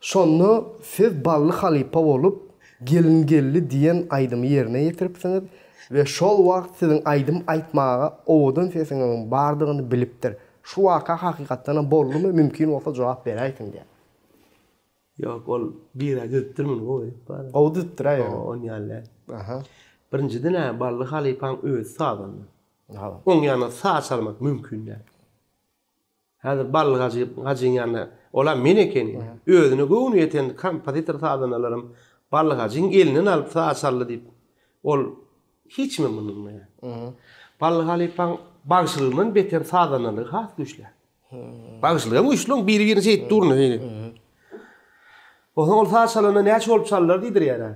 Şonda siz Bally halypa bolup Gelin geldi diýen aýdymy ýerine ýetiripsiňiz we şol wagt siziň aýdym aýtmaga owadan sesiňiziň bardygyny bilipdir. Şu waka hakykatdanam boldumy mümkin bolsa jogap beräýsiň diýýär. Ýok ol birä düzüpdir muny gowy edip bar. Gowy düzüpdir-ä ýöne. Hawa on ýaly däl. Aha. Birinjiden-ä Bally halypaň özi sazanda. Hawa. Oň ýanynda saz çalmak mümkin däl. Häzir Bally hajy hajyň ýanynda, olam men ekeni, özüne göwni ýeten kompozitor sazandalaram Bally hajyň elinden alyp saz çaldy diýip, ol hiç kime mynylmaýar. Bally halypaň bagşylygyndan beter sazandalygy has güýçli. Bagşylygam güýçli, oň biri-birini şeýdip durny şeýle. Onsoň ol saz çalanda näçe bolup çaldylar diýdirýär-ä.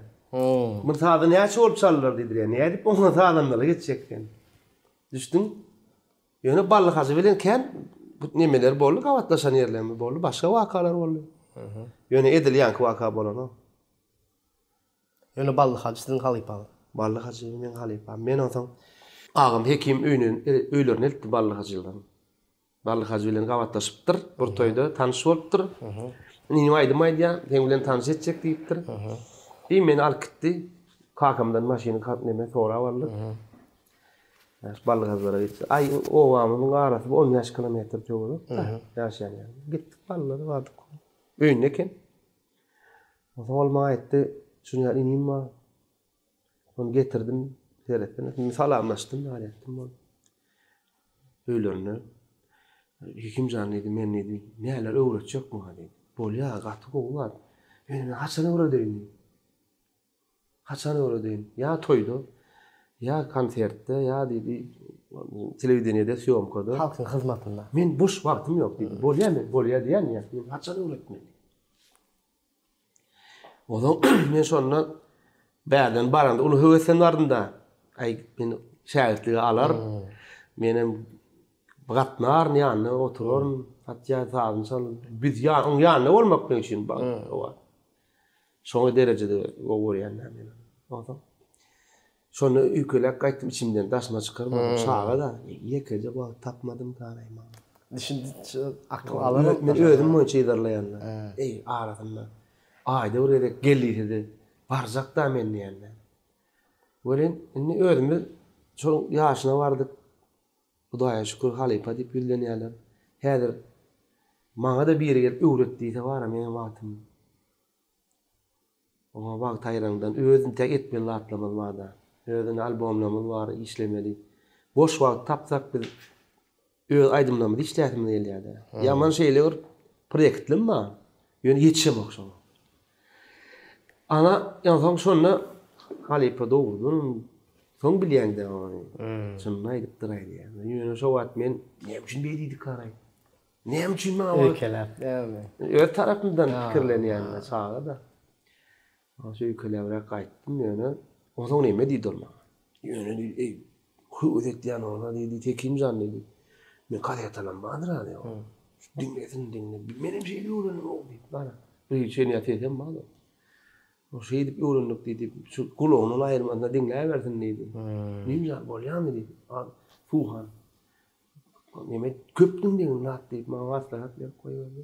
Bu sazy näçe bolup çaldylar diýdirýär. Nädip oňa sazandalyk etjek sen? Düşdüň? Ýöne Bally hajy bilen kän nemeler boldy, gabatlaşan ýerlerimiz boldy, başga wakalar boldy. Ýöne edil ýaňky waka bolanok. Ýöne Bally hajy siziň halypaňyz. Bally hajy meň halypam. Men onsoň agam Hekim öýüne öýlerine eltdi Bally hajylaryň. Bally hajy bilen gabatlaşypdyr, bir toýda tanyş bolupdyr. Inim aýdym aýdýar, seň bilen tanyş etjek diýipdir. Diýip meni alyp gitdi. Kakamdan maşyny neme sorap aldyk. Ýaş Ballyhazlara gitdik. Aý, obamyzyň arasy 15 kilometr töwerek. Ýaşaýan ýerim. Gitdik Ballylara bardyk. Öýünde eken. Onsoň ol maňa aýtdy, şuny ýaly inim bar. Ony getirdim, seretdim. Men salamlaşdym, aýtdym ol. Öýlerinde Hekim jan diýdi, men diýdi, näler öwretjek maňa diýdi. Bolýar, gaty gowy zat. Ýöne men haçan öwredeýin diýdi. Haçan öwredeýin? Ýa toýda, ýa konsertde, ýa diýdi, telewideniýede, sýomkada. Halkyň hyzmatynda. Men boş wagtym ýok diýdi. Bolýa men, bolýa diýýän ýa, men haçan öwretmeli? Onsoň men şonda bärden baranda uly höwesden bardym-da. Aý, meni şägirtlige alar. Menem gatnaryn ýanynda oturaryn, hatda sazyny çalyp, biz ýa oň ýanynda bolmak meň üçin bagt. Şoňa derejede gowy görýän men ony. Onsoň şonda öýkeläp gaýtdym içimden daşyma çykarmadym. Çaga-da ýekeje wagt tapmadym garaýmaga. Düşündi, akyl alanok. Men özüm boýunça yzarlaýan-da. Eý, arasynda. Aýda bir gezek gel diýse-de, barjak-da men diýende. Welin, indi özümiz şol ýaşyna bardyk. Hudaýa şükür, halypa diýip ýüzlenýärler. Häzir maňa-da biri gelip öwret diýse bar-a, meňem wagtym. Oňa wagt aýyraňdan öz intäk etmeli zatlarymyz bar-da. Öz indi albomlarymyz bar, işlemeli. Boş wagt tapsak biz öz aýdymlarymyzy işläsimiz gelýär-de. Ýaman şeýle bir proýektlim bar. Ýöne ýetişemok şoňa. Ana, onsoň şonda halypa dogrudanam soň bilýäň-dä ony. Çynyny aýdypdyr aýdýan. Ýöne şo wagt men näme üçin beý diýdikaraý? Näme üçin maňa wagt? Öýkeläp, näme? Öz tarapymdan pikirlenýän-de, çaga-da. Onsoň öýkeläbräk gaýtdym ýöne. Onsoň neme diýdi ol maňa? Ýöne diýdi, eý, höwes etýän bolsa diýdi, Tekim jan diýdi. Men gazetalam bardyr-a diýdi. Diňlesin, diňle. Menem şeýle öwrendim-ow diýip, gara. Bir çenýä sesem bar-da. Şeýdip öwrendik diýdi. Şu gulagyndan aýyrmasyn-da diňläbersin diýdi. Diýdim, bolýamy diýdi. Suhan. Neme köp diňlegin zat diýip maňa maslahat berip goýberdi.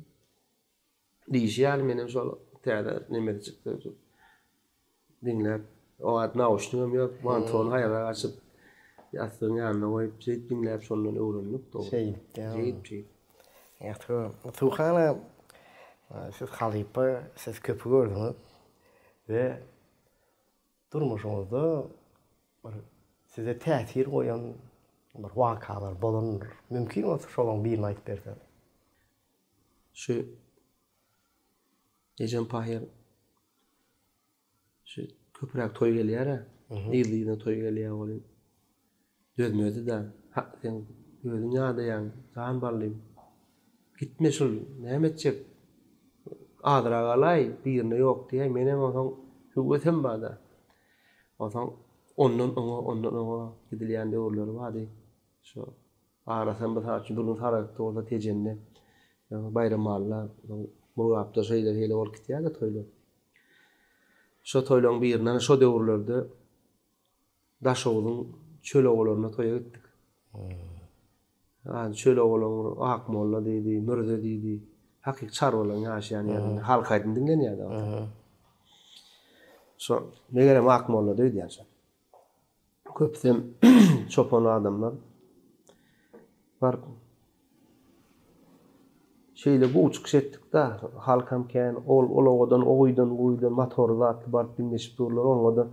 Diýişi ýaly menem şol täze nemesi çykdy. Diňläp, o wagt nauşnigem ýok, mantony haýra açyp, ýassygyň ýanyna goýup, şeýdip diňläp şondan öwrendik dogry. Şeýdip, şeýdip, şeýdip. Ýagty, Suhana, siz halypa, siz köpi gördüňiz we Durmuşyňyzda bir size täsir goýan bir wakalar bolandyr. Mümkin bolsa şolaryň birini aýdyp berseňiz. Şu ejem pahyr şu köpräk toý gelýär-ä. Yzly-yzyna toý gelýär welin dözmedi-dä. Hak sen özüň ýadaýaň, jan ballym. Gitme şul, näme etjek? Azrak alaý, birine ýok diýäý, menem onsoň höwesem bar-da. Onsoň ondan oňa, ondan oňa gidilýän döwürleri bardy. Şo arasam mysal üçin bir gün Saragtda bolsa Tejende, Baýramalla, Murgapda şeýle-şeýle bolup gitýär-de toýlar. Şo toýlaryň birinde, ana şo döwürlerde Daşoguzyň çöl obalaryna toýa gitdik. Ady çöl obalaryň bir Akmolla diýdi, Mürze diýdi. Hakyky çarwalaryň ýaşaýan ýerinde halk aýdym diňlenýärdi o wagt. Şo, megerem Akmollada öýdýän şo. Köpüsem çopan adamlar. Baryp şeýle gowy çykyş etdik-de, halkam kän, ol ol obadan, o guýudan, bu guýudan motorly zatly baryp diňleşip durlar, oňa-da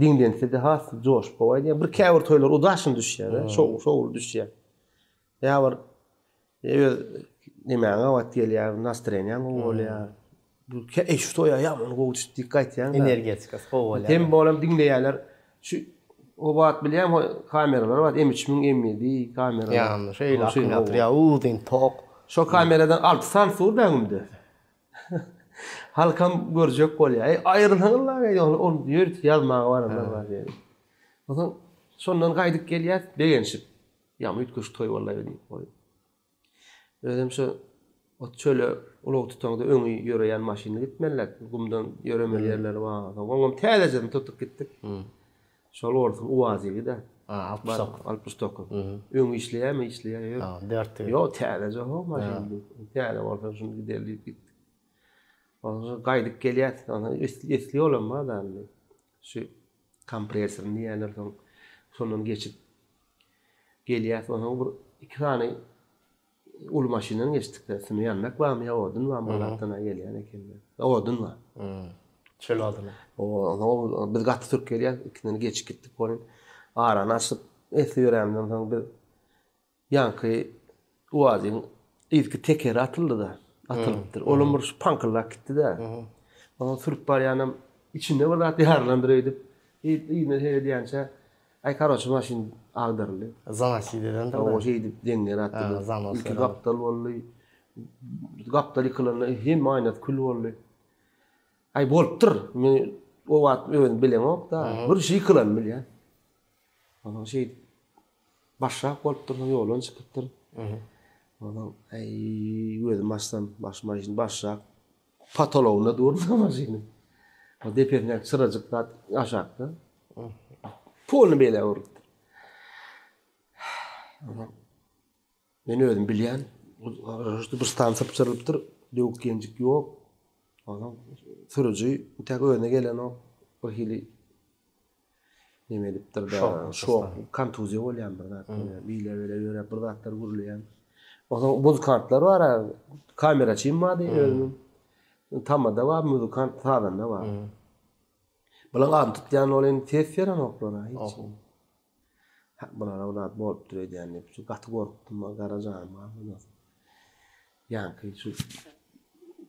Diňlense-de has joşup gowy aýdýar. Bir käbir toýlar udaşyn düşýär-de, şow, şowly düşýär. Ýa bir öz nemäňe gabat gelýär, nastreniýaň gowy bolýar. Bu eý şu toýa ýaman gowy düşdi diýip gaýtýaň-da. Energetikasy gowy bolýar. Tem bolam diňleýärler. Şu o wagt bilýäňmi kameralar bar, M 3000, M ýedi kameralar. Ýa, şeýle akymly ýa uzyn tok. Şo kameradan 6 sany sur bägümde. Halkam görjek bolýar. Eý, aýrylsaňyzlar, eý, ony ol ýörite ýazmaga baranlar bar diýýär. Onsoň şondan gaýdyp gelýäs, begenişip. Ýaňy üýtgeşik toý boldy diýip goýup. Özem şu o çöle ulag tutaňda öňi ýöreýän maşynly gitmeliler. Gumdan ýöremeli ýerleri bar. Soň oňam täzejesini tutup gitdik. Şol orsuň UAZ-igi-dä. Ha, 69. 69. Öňi işleýärmi, işleýär, ýok. Ha, dört ýok. Ýok, täzeje ho maşyn. Täze bolsa şuny gideli diýip gitdik. Onsoň gaýdyp gelýäs. Onsoň esli ýolam bar-da indi. Şu kompressoryny diýýärler soň. Şondan geçip gelýäs. Onsoň bir iki sany Uly maşyndan geçdik-de, üstünde ýandak barmy ýa odun barmy, bir zatdan-a gelýän eken-de. Odun bar. Çöl oduny. Onsoň biz gaty sürüp gelýäs, ikisinden geçip gitdik welin, arany açyp, esli ýörämizden soň biz ýaňky UAZ-yň yzky tekeri atyldy-da, atylypdyr. Olam bir şu paňkyldap gitdi-de. Onsoň sürüp barýanam içinde bir zat ýarylandyr öýdüp, yzyna seredýänçä Aý karoçe maşyn agdaryldy. Zanosit edendir. Hawa şeýdip deňler atdy. Ilki gapdal boldy. Gapdal ýykylanda hemme aýnasy kül boldy. Aý bolupdyr. Men o wagt özüm bilemok-da. Bir şey ýykylanyny bilýän. Onsoň şeýdip başrak bolupdyr, soň ýoldan çykypdyr. Onsoň aý gözüm açsam baş maşyn başrak Potologynda dur maşynyň. O depesindäki çyrajyk zat aşakda. Polny beýle urupdyr. Men özüm bilýän. Bir stansiýa pyçyrylypdyr. Döwük ýenjik ýok. Onsoň sürüji entäk özüne gelenok, bir hili neme edipdir-de, şok, kontuziýa bolýan bir zat bolýar. Beýle-beýle ýöräp bir zatlar gürleýän. Onsoň muzykantlar bar-a, kameraçym bardy özümiň. Tamada bar, muzykant, sazanda bar. Bulaň adyny tutýan ol indi ses berenoklar-a hiç. Hä, bulara bir zat bolupdyr öýdýän diýip, şu gaty gorkdum, gara janym galdy. Ýaňky şu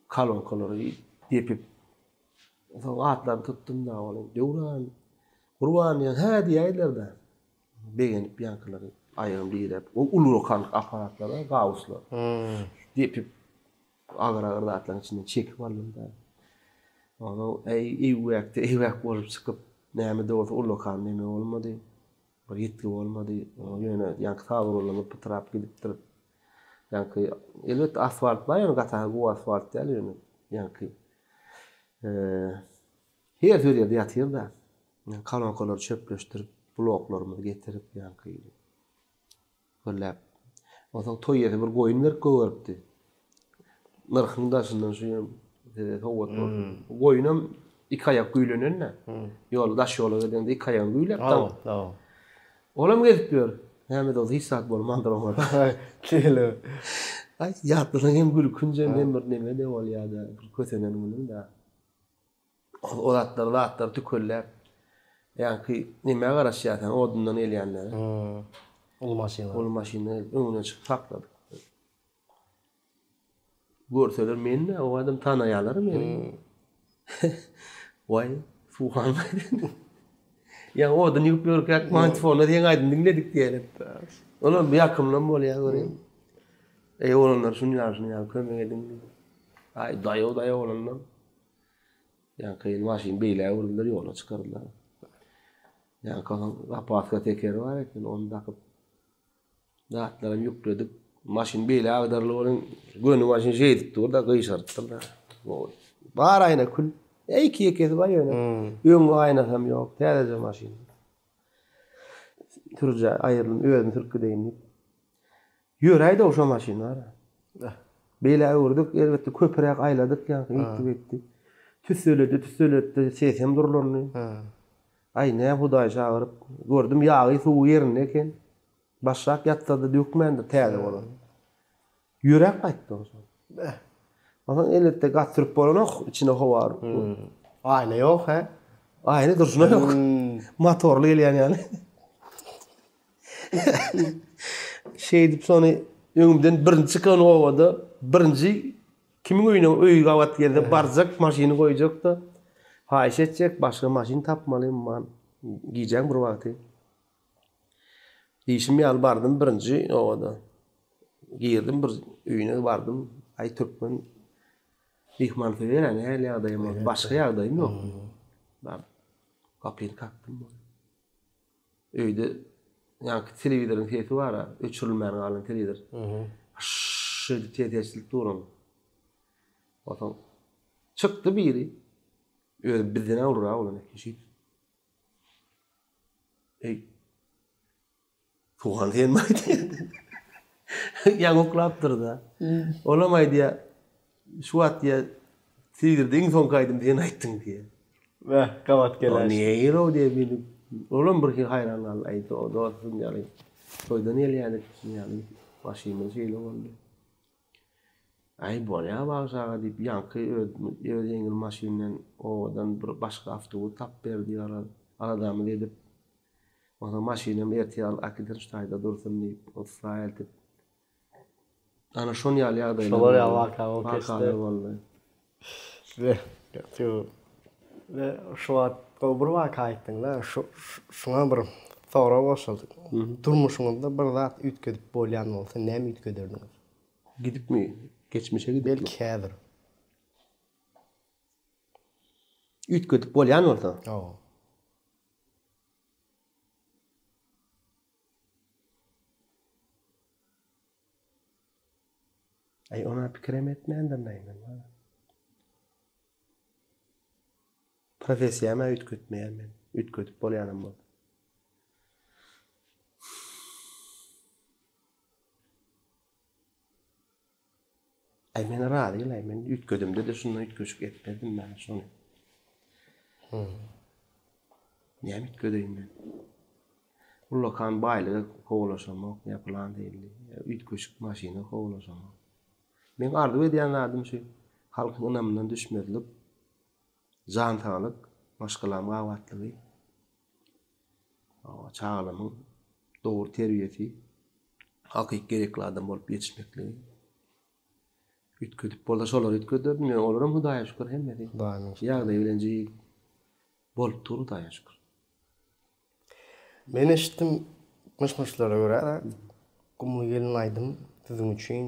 kolonkalary depip, soň atlaryny tutdum-da, ol Döwran, Gurban diýen, hä diýäýdiler-de. Begenip ýaňkylary aýagyny diräp, o ullakan apparatlar bar, gauslar. Depip, agyr-agyr zatlaryň içinden çekip aldym-da. Onsoň äý, eýwäkde eýwäk bolup çykyp, näme-de bolsa ullakan neme bolmady. Bir ýitgi bolmady. Ýöne ýaňky saz gurallarymyz pytrap gidipdir. Ýaňky, elbetde asfalt bar, ýöne gaty gowy asfalt däl ýöne ýaňky her bir ýerde ýatyr-da. Kolonkalary çöpleşdirip, bloklarymyzy getirip ýaňky Gürläp. Onsoň toý ýeri bir goýun berip goýberipdi. Nyrhyň daşyndan şu ýem size sowgat bolsun. Goýunam iki aýak güýlenen-dä. Ýol, daş ýola gidende iki aýagyny güýläp daň. Hawa. Olam gezip ýör. Näme-de bolsa hiç zat bolmandyr oňa. Şeýle. Aý, ýatlasaň hem gülkünjem hem bir neme-de bolýar-da, bir kösenen günüň-dä. O zatlar zatlar tükelläp, ýaňky nämä garaşýar sen odundan gelýänlere. Uly maşynlar. Uly maşynlar gelip öňüne çykyp sakladyk. Görseler men-de o adam tanaýarlar meni. Waý, Suhan Ýa odun ýygyp ýörkäk magnitofonda seň aýdym diňledik diýelim. Olam ýakymlam bolýar görýän. Eý oglanlar şuny ýaly şuny ýaly kömek ediň diýip. Aý daýaw daýaw oglanlar. Ýaňky maşyny beýle öwürdiler, ýola çykardylar. Ýaňky onuň zapaska tekeri bar eken, ony dakyp zatlaram ýükledik. Maşyn beýle agdarylyp onuň göni maşyn şeýdip dur-da, gyşarypdyr-da. Bar aýna kül. Iki ýekesi bar ýöne. Öňki aýnasam ýok, täzeje maşyn. Sürüjä aýryldym, özüm sürüp gideýin diýip. Ýöräýdi-ow şo maşyn bar. Beýle öwürdik, elbetde köpüräk aýladyk ýaňky eýtdi-beýtdi. Tüsseledi, tüsseletdi, sesem durlandy. Aý, nä Hudaý çagyryp, gördüm ýagy suwy ýerinde eken. Başrak ýatsa-da dökmändir täze bolan. Ýöräp gaýtdy onsoň. Onsoň elbetde gaz sürüp bolanok, içine howa aryp. Aýna ýok, hä? Aýna durşuna ýok. Motorly gelýän ýaly. Şeýdip şony öňümden birinji çykan obada birinji kimiň öýüne öýi gabat gelse barjak maşyny goýjak-da haýyş etjek başga maşyn tapmaly man gijäň bir wagty. Diýşim ýaly bardym birinji obada. Girdim bir öýüne bardym. Aý türkmen myhmansöýer-ä nähili ýagdaýym bolsa başga ýagdaýym ýok. Baryp gapyny kakdym. Öýde ýaňky telewizoryň sesi bar-a, öçürilmän galan telewizor. Şşş edip ses eşidilip dur onuň. Onsoň çykdy biri. Özi bizden-ä ulurak bolan eken şeýdip. Eý, Suhan senmi aýdýar? Ýaňy uklapdyr-da. Olam aýdýar, şu wagt diýýär, telewizorda iň soňky aýdymy sen aýtdyň diýýär. Beh, gabat geläýşi. Neýrow diýýär, meni olam bir hili haýran galdy. Aý, dostum ýaly, toýdan gelýärdik, ýaly maşynymyz şeýle boldy. Aý, bolýar bagşy aga diýip, ýaňky öz öz ýeňil maşyndan obadan bir başga awtobus tapyp berdi ýaly aladamyzy edip. Onsoň maşynam ertir alyp äkiderin şu taýda dursun diýip, ussa eltip. Ana şon ýaly ýagdaýlar Şolar ýaly waka bolup geçdi. Wakalar boldy. Be, gaty Be, şu wagt gowy bir waka aýtdyň-da, şu şuňa bir sorag goşuldy. Durmuşyňyzda bir zat üýtgedip bolýan bolsa näme üýtgederdiňiz? Gidipmi? Geçmişe gidipmi? Belki häzir. Üýtgedip bolýan bolsa? Hawa. Aý ona pikirem etmändirin-aý men wala. Professiýam-a üýtgetmeýän men. Üýtgedip bolýanam bolsa. Aý men razy-laý, men üýtgedimde-de şundan üýtgeşik etmezdim men şony. Näme üýtgedeýin men? Ullakan baýlyga kowalaşamok, ýa pylan diýildi. Üýtgeşik maşyna kowalaşamok. Meň arzuw edýän zadym şu halkyň ynamyndan düşmezlik, jan saglyk, maşgalamyň abatlygy, çagalarymyň dogry terbiýesi, hakyky gerekli adam bolup ýetişmekligi. Üýtgedip bolsa şolary üýtgederdim. Ýöne olaram Hudaýa şükür hemmesi ýagdaýy bilen jig bolup dur Hudaýa şükür. Men eşitdim myş-myşlara görä Gumly gelin aýdym siziň üçin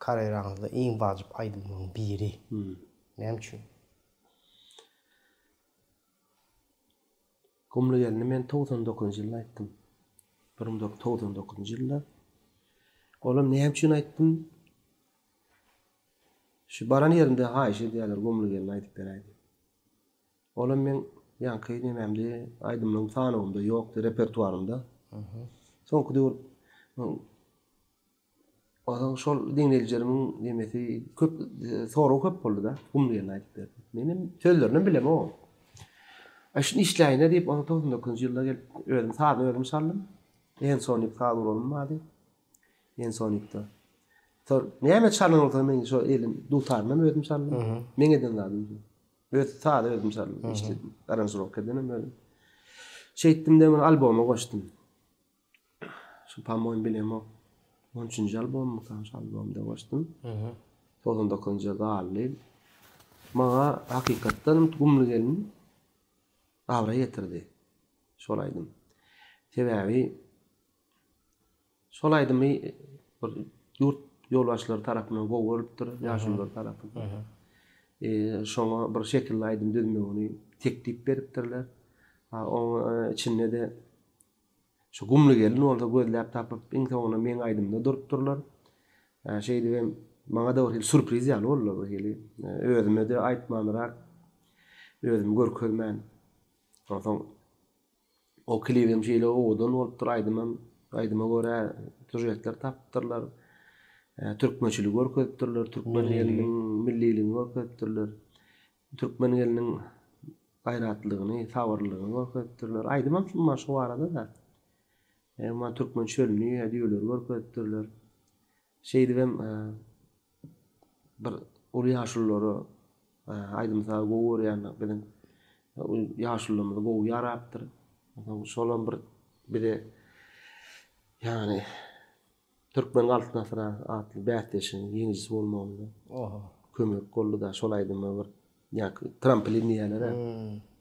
karýeraňyzda iň wajyp aýdymlaryň biri. Näme üçin? Gumly gelni men 99-njy ýylda aýtdym. 1999-njy ýylda. Olam näme üçin aýtdym? Şu baran ýerimde haýyş edýärler Gumly gelni aýdyp beräý diýip. Olam meň ýaňky nemämde, aýdymlaryň sanawymda ýokdy, repertuarymda. Soňky döwür Onsoň şol diňleýjilerimiň nemesi köp, sorag köp boldy-da, Gumly gelni aýdyp ber diýip. Menem sözlerinem bilemok. Aý şuny işläýin-ä diýip, onsoň 99-njy ýylda gelip özüm sazyny özüm çaldym. Ensonik saz guralym bardy. Ensonikde. Şol näme çalan bolsa men şo elim dutarynam özüm çaldym. Meň eden zadym şo. Öz sazy özüm çaldym, işledim. Aranžirowka edenem özüm. Şeýtdim-de muny alboma goşdum. Şu po-moýem bilemok. On üçünji albommyka, şo albomda goşdum. 99-njy ýylda galdy. Maňa hakykatdan Gumly gelin abraý getirdi. Şol aýdym. Sebäbi Şol aýdymy bir ýurt ýolbaşçylary tarapyndan gowy görlüpdir, ýaşulular tarapyndan. Şoňa bir şekilli aýdym düzmegini teklip beripdirler. Oň içinde-de şu Gumly gelin bolsa gözläp tapyp, iň soňunda meň aýdymda durupdyrlar. Şeýdibem maňa-da bir hili sýurpriz ýaly boldy bir hili. Özüme-de aýtmanrak, özümi görkezmän. Onsoň O klibem şeýle owadan bolupdyr, aýdymam aýdyma görä sýužetler tapypdyrlar. Türkmençiligi görkezipdirler, türkmen gelniniň milliligini görkezipdirler. Türkmen gelniniň gaýratlylygyny, sabyrlylygyny görkezipdirler. Aýdymam umuman şu barada-da. Umuman türkmen çölüni, düýeleri görkezipdirler. Şeýdibem bir uly ýaşululara aýdym-sazy gowy görýän biziň ýaşulularymyza gowy ýarapdyr. Onsoň şolam bir bize ýagny Türkmen Altyn asyry atly bäsleşigiň ýeňijisi bolmagymyza kömek boldy-da, şol aýdyma bir ýa-ki tramplin diýýärler-ä,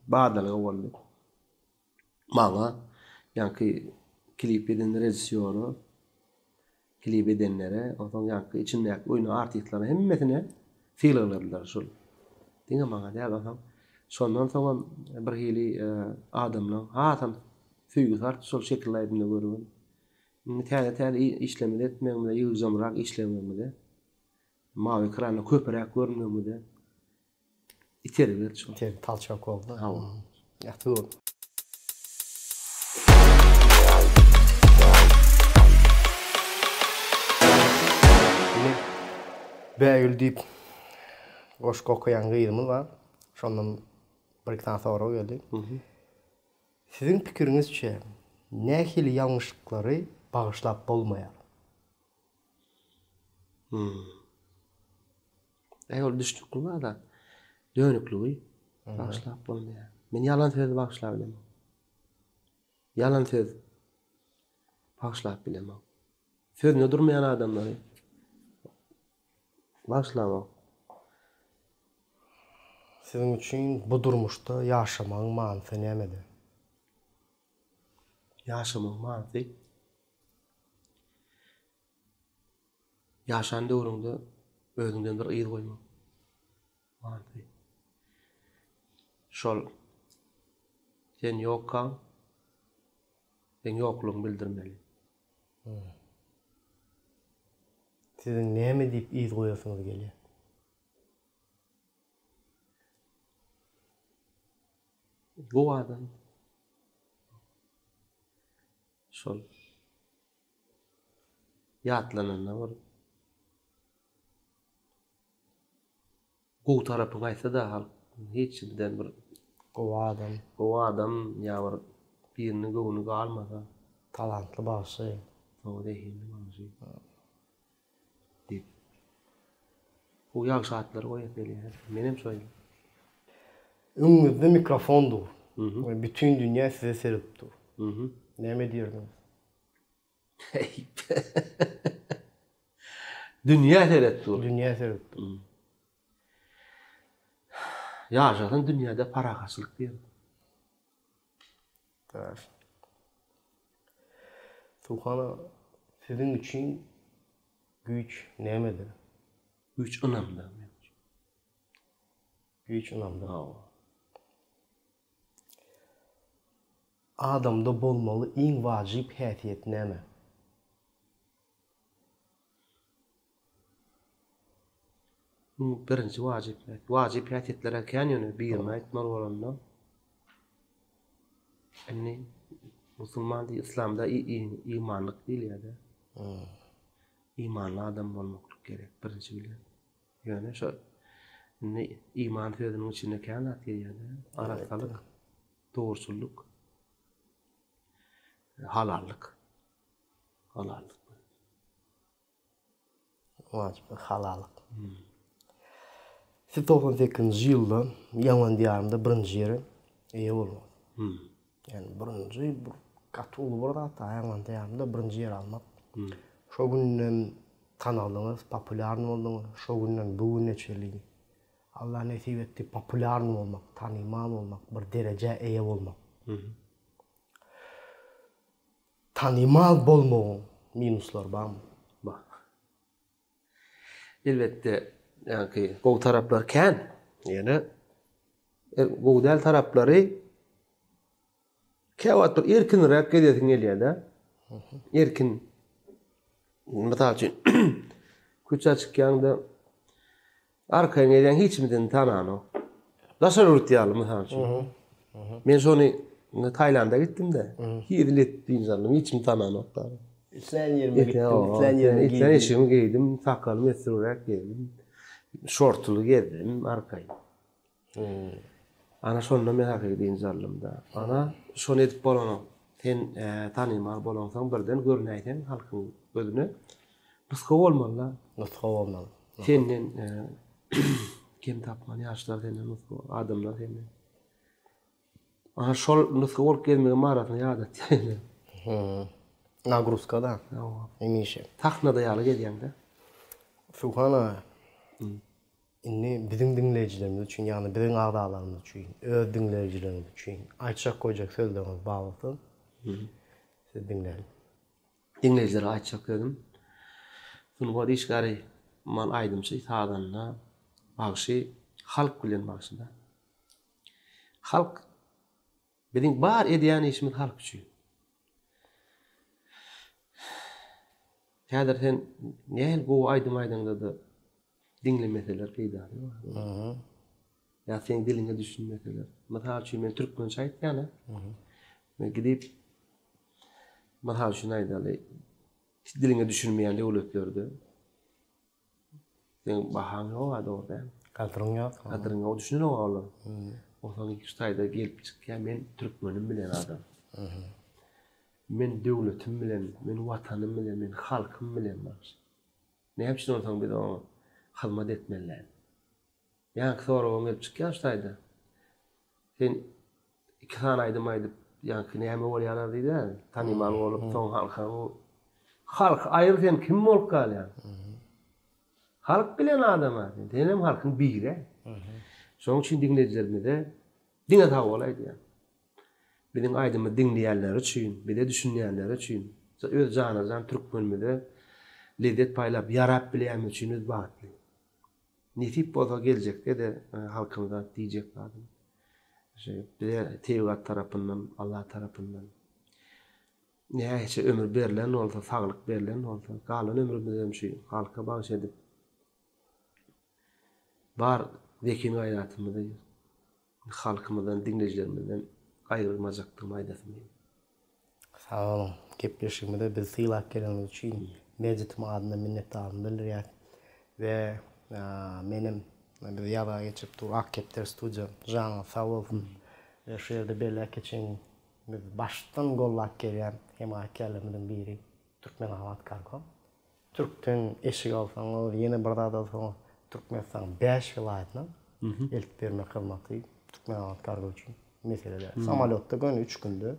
badalga boldy. Maňa, ýaňky klip eden režissýora, klip edenlere, onsoň ýaňky içindäki oýnan artistlere hemmesine sylagladylar şol. Diňe maňa däl, onsoň şondan soňam bir hili adamlaň hasam söýgüsi artdy şol şekilli aýdymda görübem. Indi täze-täze işlerimizi etmegimize, ýygjamrak işlemegimize, mawy ekranda köpüräk görünmegimize Itergi berdi şol. Itergi talçok boldy. Hawa. Ýagty gördüm. Ine, Bägül diýip goşgy okaýan gyzymyz bar. Şondan bir-iki sany sorag geldi. Siziň pikiriňizçe, nähili ýalňyşlyklary bagyşlap bolmaýar? Äý ol düşnükli bir zat. Dönükligi bagyşlap bolmaýar. Men ýalan sözi bagyşlap bilemok. Ýalan söz bagyşlap bilemok. Sözünde durmaýan adamlary bagyşlamok. Siziň üçin bu durmuşda ýaşamagyň manysy nämede? Ýaşamagyň manysy Ýaşan döwrüňde özüňden bir yz goýmak manysy. Şol sen ýokkaň seň ýoklugyňy bildirmeli. Siziň näme diýip yz goýasyňyz gelýär? Gowy adam. Şol ýatlananda bir. Gowy tarapyňy aýtsa-da halk hiç birden bir Gowy adam. Gowy adam ýa bir biriniň göwni galmasa. Talantly bagşy. Gowy zehinli bagşy. Diýip. Gowy ýagşy atlary goýasy gelýär. Menem şoý. Öňüňizde mikrofon dur. We bütin dünýä size seredip dur. Näme diýerdiňiz? Dünýä seret dur. Dünýä seret dur. Ýaşasyn dünýäde parahatçylyk diýerin. Daş. Suhan aga, siziň üçin güýç nämedir? Güýç ynamda meň üçin. Güýç ynamda. Hawa. Adamda bolmaly iň wajyp häsiýet näme? Iň birinji wajyp häsiýet. Wajyp häsiýetler-ä kän ýöne birini aýtmaly bolanda. Indi musulman diý, yslamda imanlyk diýilýär-de. Imanly adam bolmaklyk gerek birinji bilen. Ýöne şo indi iman sözüniň içinde kän zat girýär-de. Arassalyk, dogruçyllyk, halallyk. Halallyk. Wajyp halallyk. Siz 98-nji ýylda Ýaňlan diýarymda birinji ýere eýe bolduňyz. Ýagny birinji bir gaty uly bir zat Ýaňlan diýarymda birinji ýer almak. Şo günden tanaldyňyz, populýarny bolduňyz. Şo günden bu güne çenli Allah nesip etdi populýarny bolmak, tanymal bolmak, bir derejä eýe bolmak. Tanymal bolmagyň minuslary barmy? Bar. Elbetde, ýaňky gowy taraplary kän. Ýöne gowy däl taraplary käwagt bir erkinräk gezesiň gelýär-de. Erkin. Mysal üçin, köçä çykýaňda Arkaýyn gelýän hiç kim seni tananok. Daşary ýurt ýaly mysal üçin. Men şony Taýlanda gitdim-de. Hezil edip dynç aldym. Hiç kim tananok da. Islän ýerime gitdim, islän ýerime giydim. Islän eşigimi geýdim, sakalymy ösdüriräk gezdim. Şortuly gezdim arkaýyn. Ana şonda men hakyky dynç aldym-da. Ana şony edip bolanok. Sen tanymal bolaňsoň birden görünäýseň halkyň gözüne nusga bolmaly-da. Nusga bolmaly. Senden kem tapmaly ýaşlar senden nusga, adamlar senden. Ana şol nusga bolup gezmegem arasyny ýadatýar ýene. Nagruzka-da. Hemişe. Sahnada ýaly gezýäň-de. Suhan aga, indi biziň diňleýjilerimiz üçin, ýagny biziň agzalarymyz üçin, öz diňleýjilerimiz üçin aýtjak goýjak sözleriňiz bar bolsa, sizi diňläliň. Diňleýjilere aýtjak sözüm, sungat işgäri, umuman aýdymçy, sazanda, bagşy halk bilen bagşy-da. Halk, biziň bar edýän işimiz halk üçin. Häzir sen nähili gowy aýdym aýdaňda-da diňlemeseler peýdasy ýok. Ýa seň diliňe düşünmeseler. Mysal üçin men türkmençe aýtýan-a. Men gidip mysal üçin aýdaly, diliňe düşünmeýän döwletlerde seň bahaň ýok-a dogry dälmi? Gadyryň ýok. Gadyryň ýok, düşünenok olar. Onsoň şu taýda gelip çykýar, men türkmenim bilen adam. Men döwletim bilen, men watanym bilen, men halkym bilen bagşy. Näme üçin onsoň biz oňa hyzmat etmeli däl? Ýaňky soragam gelip çykýar şu taýda. Sen iki sany aýdym aýdyp, ýaňky näme bolýarlar diýdi-ä, tanymal bolup, soň halka bu Halky aýyr sen kim bolup galýaň? Halk bilen adam-a sen, senem halkyň biri. Şonuň üçin diňleýjilerimize diňe sag bol aýdýan. Biziň aýdymyzy diňleýänleri üçin, bize düşünýänleri üçin, öz jana-jan türkmenimize lezzet paýlap, ýarap bilýänimiz üçin biz bagtly. Nesip bolsa geljekde-de halkymyza diýjek zadym şu bize tebigat tarapyndan, Allah tarapyndan näçe ömür berlen bolsa, saglyk berlen bolsa, galan ömrümizem şu halka bagyş edip bar zehin-gaýratymyzy halkymyzdan, diňleýjilerimizden gaýgyrmajakdygymy aýdasym gelýär. Sag boluň. Gepleşigimize bizi sylap geleniňiz üçin Mejitiň adyndan minnetdarlygymy bildirýäs we menem. Bizi ýazga geçirip dur Ak kepder studiýa. Janyňyz sag bolsun. We şu ýerde belläp geçeýin, biz başdan gollap gelýän hemaýatkärlerimiziň biri Türkmenabat Kargo. Türkden eşik alsaňyz, ýene bir zat alsaňyz, Türkmenistanyň bäş welaýatyna eltip bermek hyzmaty Türkmenabat Kargo üçin mesele däl. Samolýotda göni üç günde.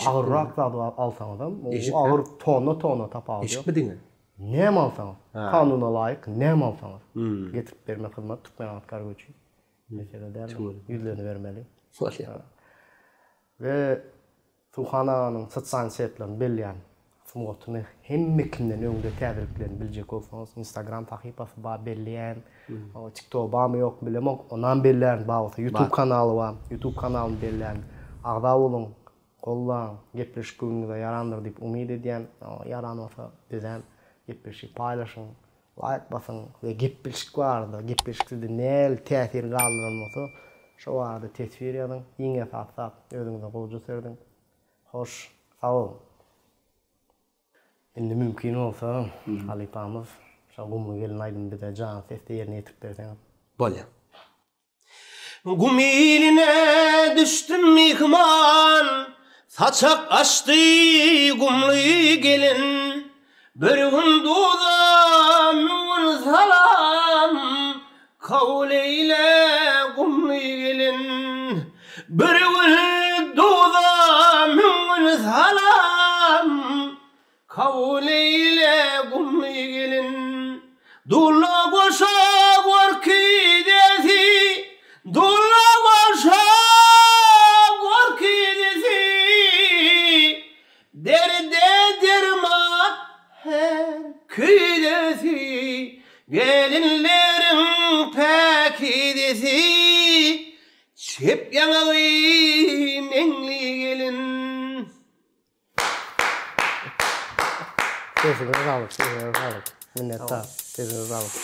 Agyrrak zat alsaňyzam, o agyr tonna-tonna tapawudy ýok. Eşikmi diňe? Näme alsaňyz, kanuna laýyk näme alsaňyz, getirip bermek hyzmat Türkmenabat Kargo üçin mesele däl. Ýüzlenibermeli. Bolýar. We Suhan aganyň sosial setlerini belýän sungatyny hemme kimden öňde täzeliklerini biljek bolsaňyz instagram sahypasy bar belleýän tiktok barmy ýokmy bilemok onam bellärin bar bolsa youtube kanaly bar youtube kanalyny bellärin agza boluň gollaň gepleşik göwnüňize ýarandyr diýip umyt edýän ýaran bolsa bizem gepleşigi paýlaşyň Laýk basyň we gepleşik barada, gepleşik sizde nähili täsir galdyran bolsa, şo barada teswir ýazyň. Iň esasy zat, özüňize gowja serediň. Hoş, sag boluň! Indi mümkin bolsa, halypamyz, şo Gumly gelin aýdymy bize janly sesde ýerine ýetirip berseňiz. Bolýar. Gum iline düşdüm myhman, Saçak açdy gumly gelin. Bir gün duza, müň gün salam, Kabul eýle gumly gelin. Bir gün duza, müň gün salam, Kabul eýle gumly gelin. Dulla goşa gorkidesi, Dulla goşa gorkidesi, Derde derman her küýdesi, Gelinleriň päkidesi, Çep ýaňagy meňli gelin. Sesiňize saglyk, sesiňize saglyk. Minnetdar. Sesiňize saglyk.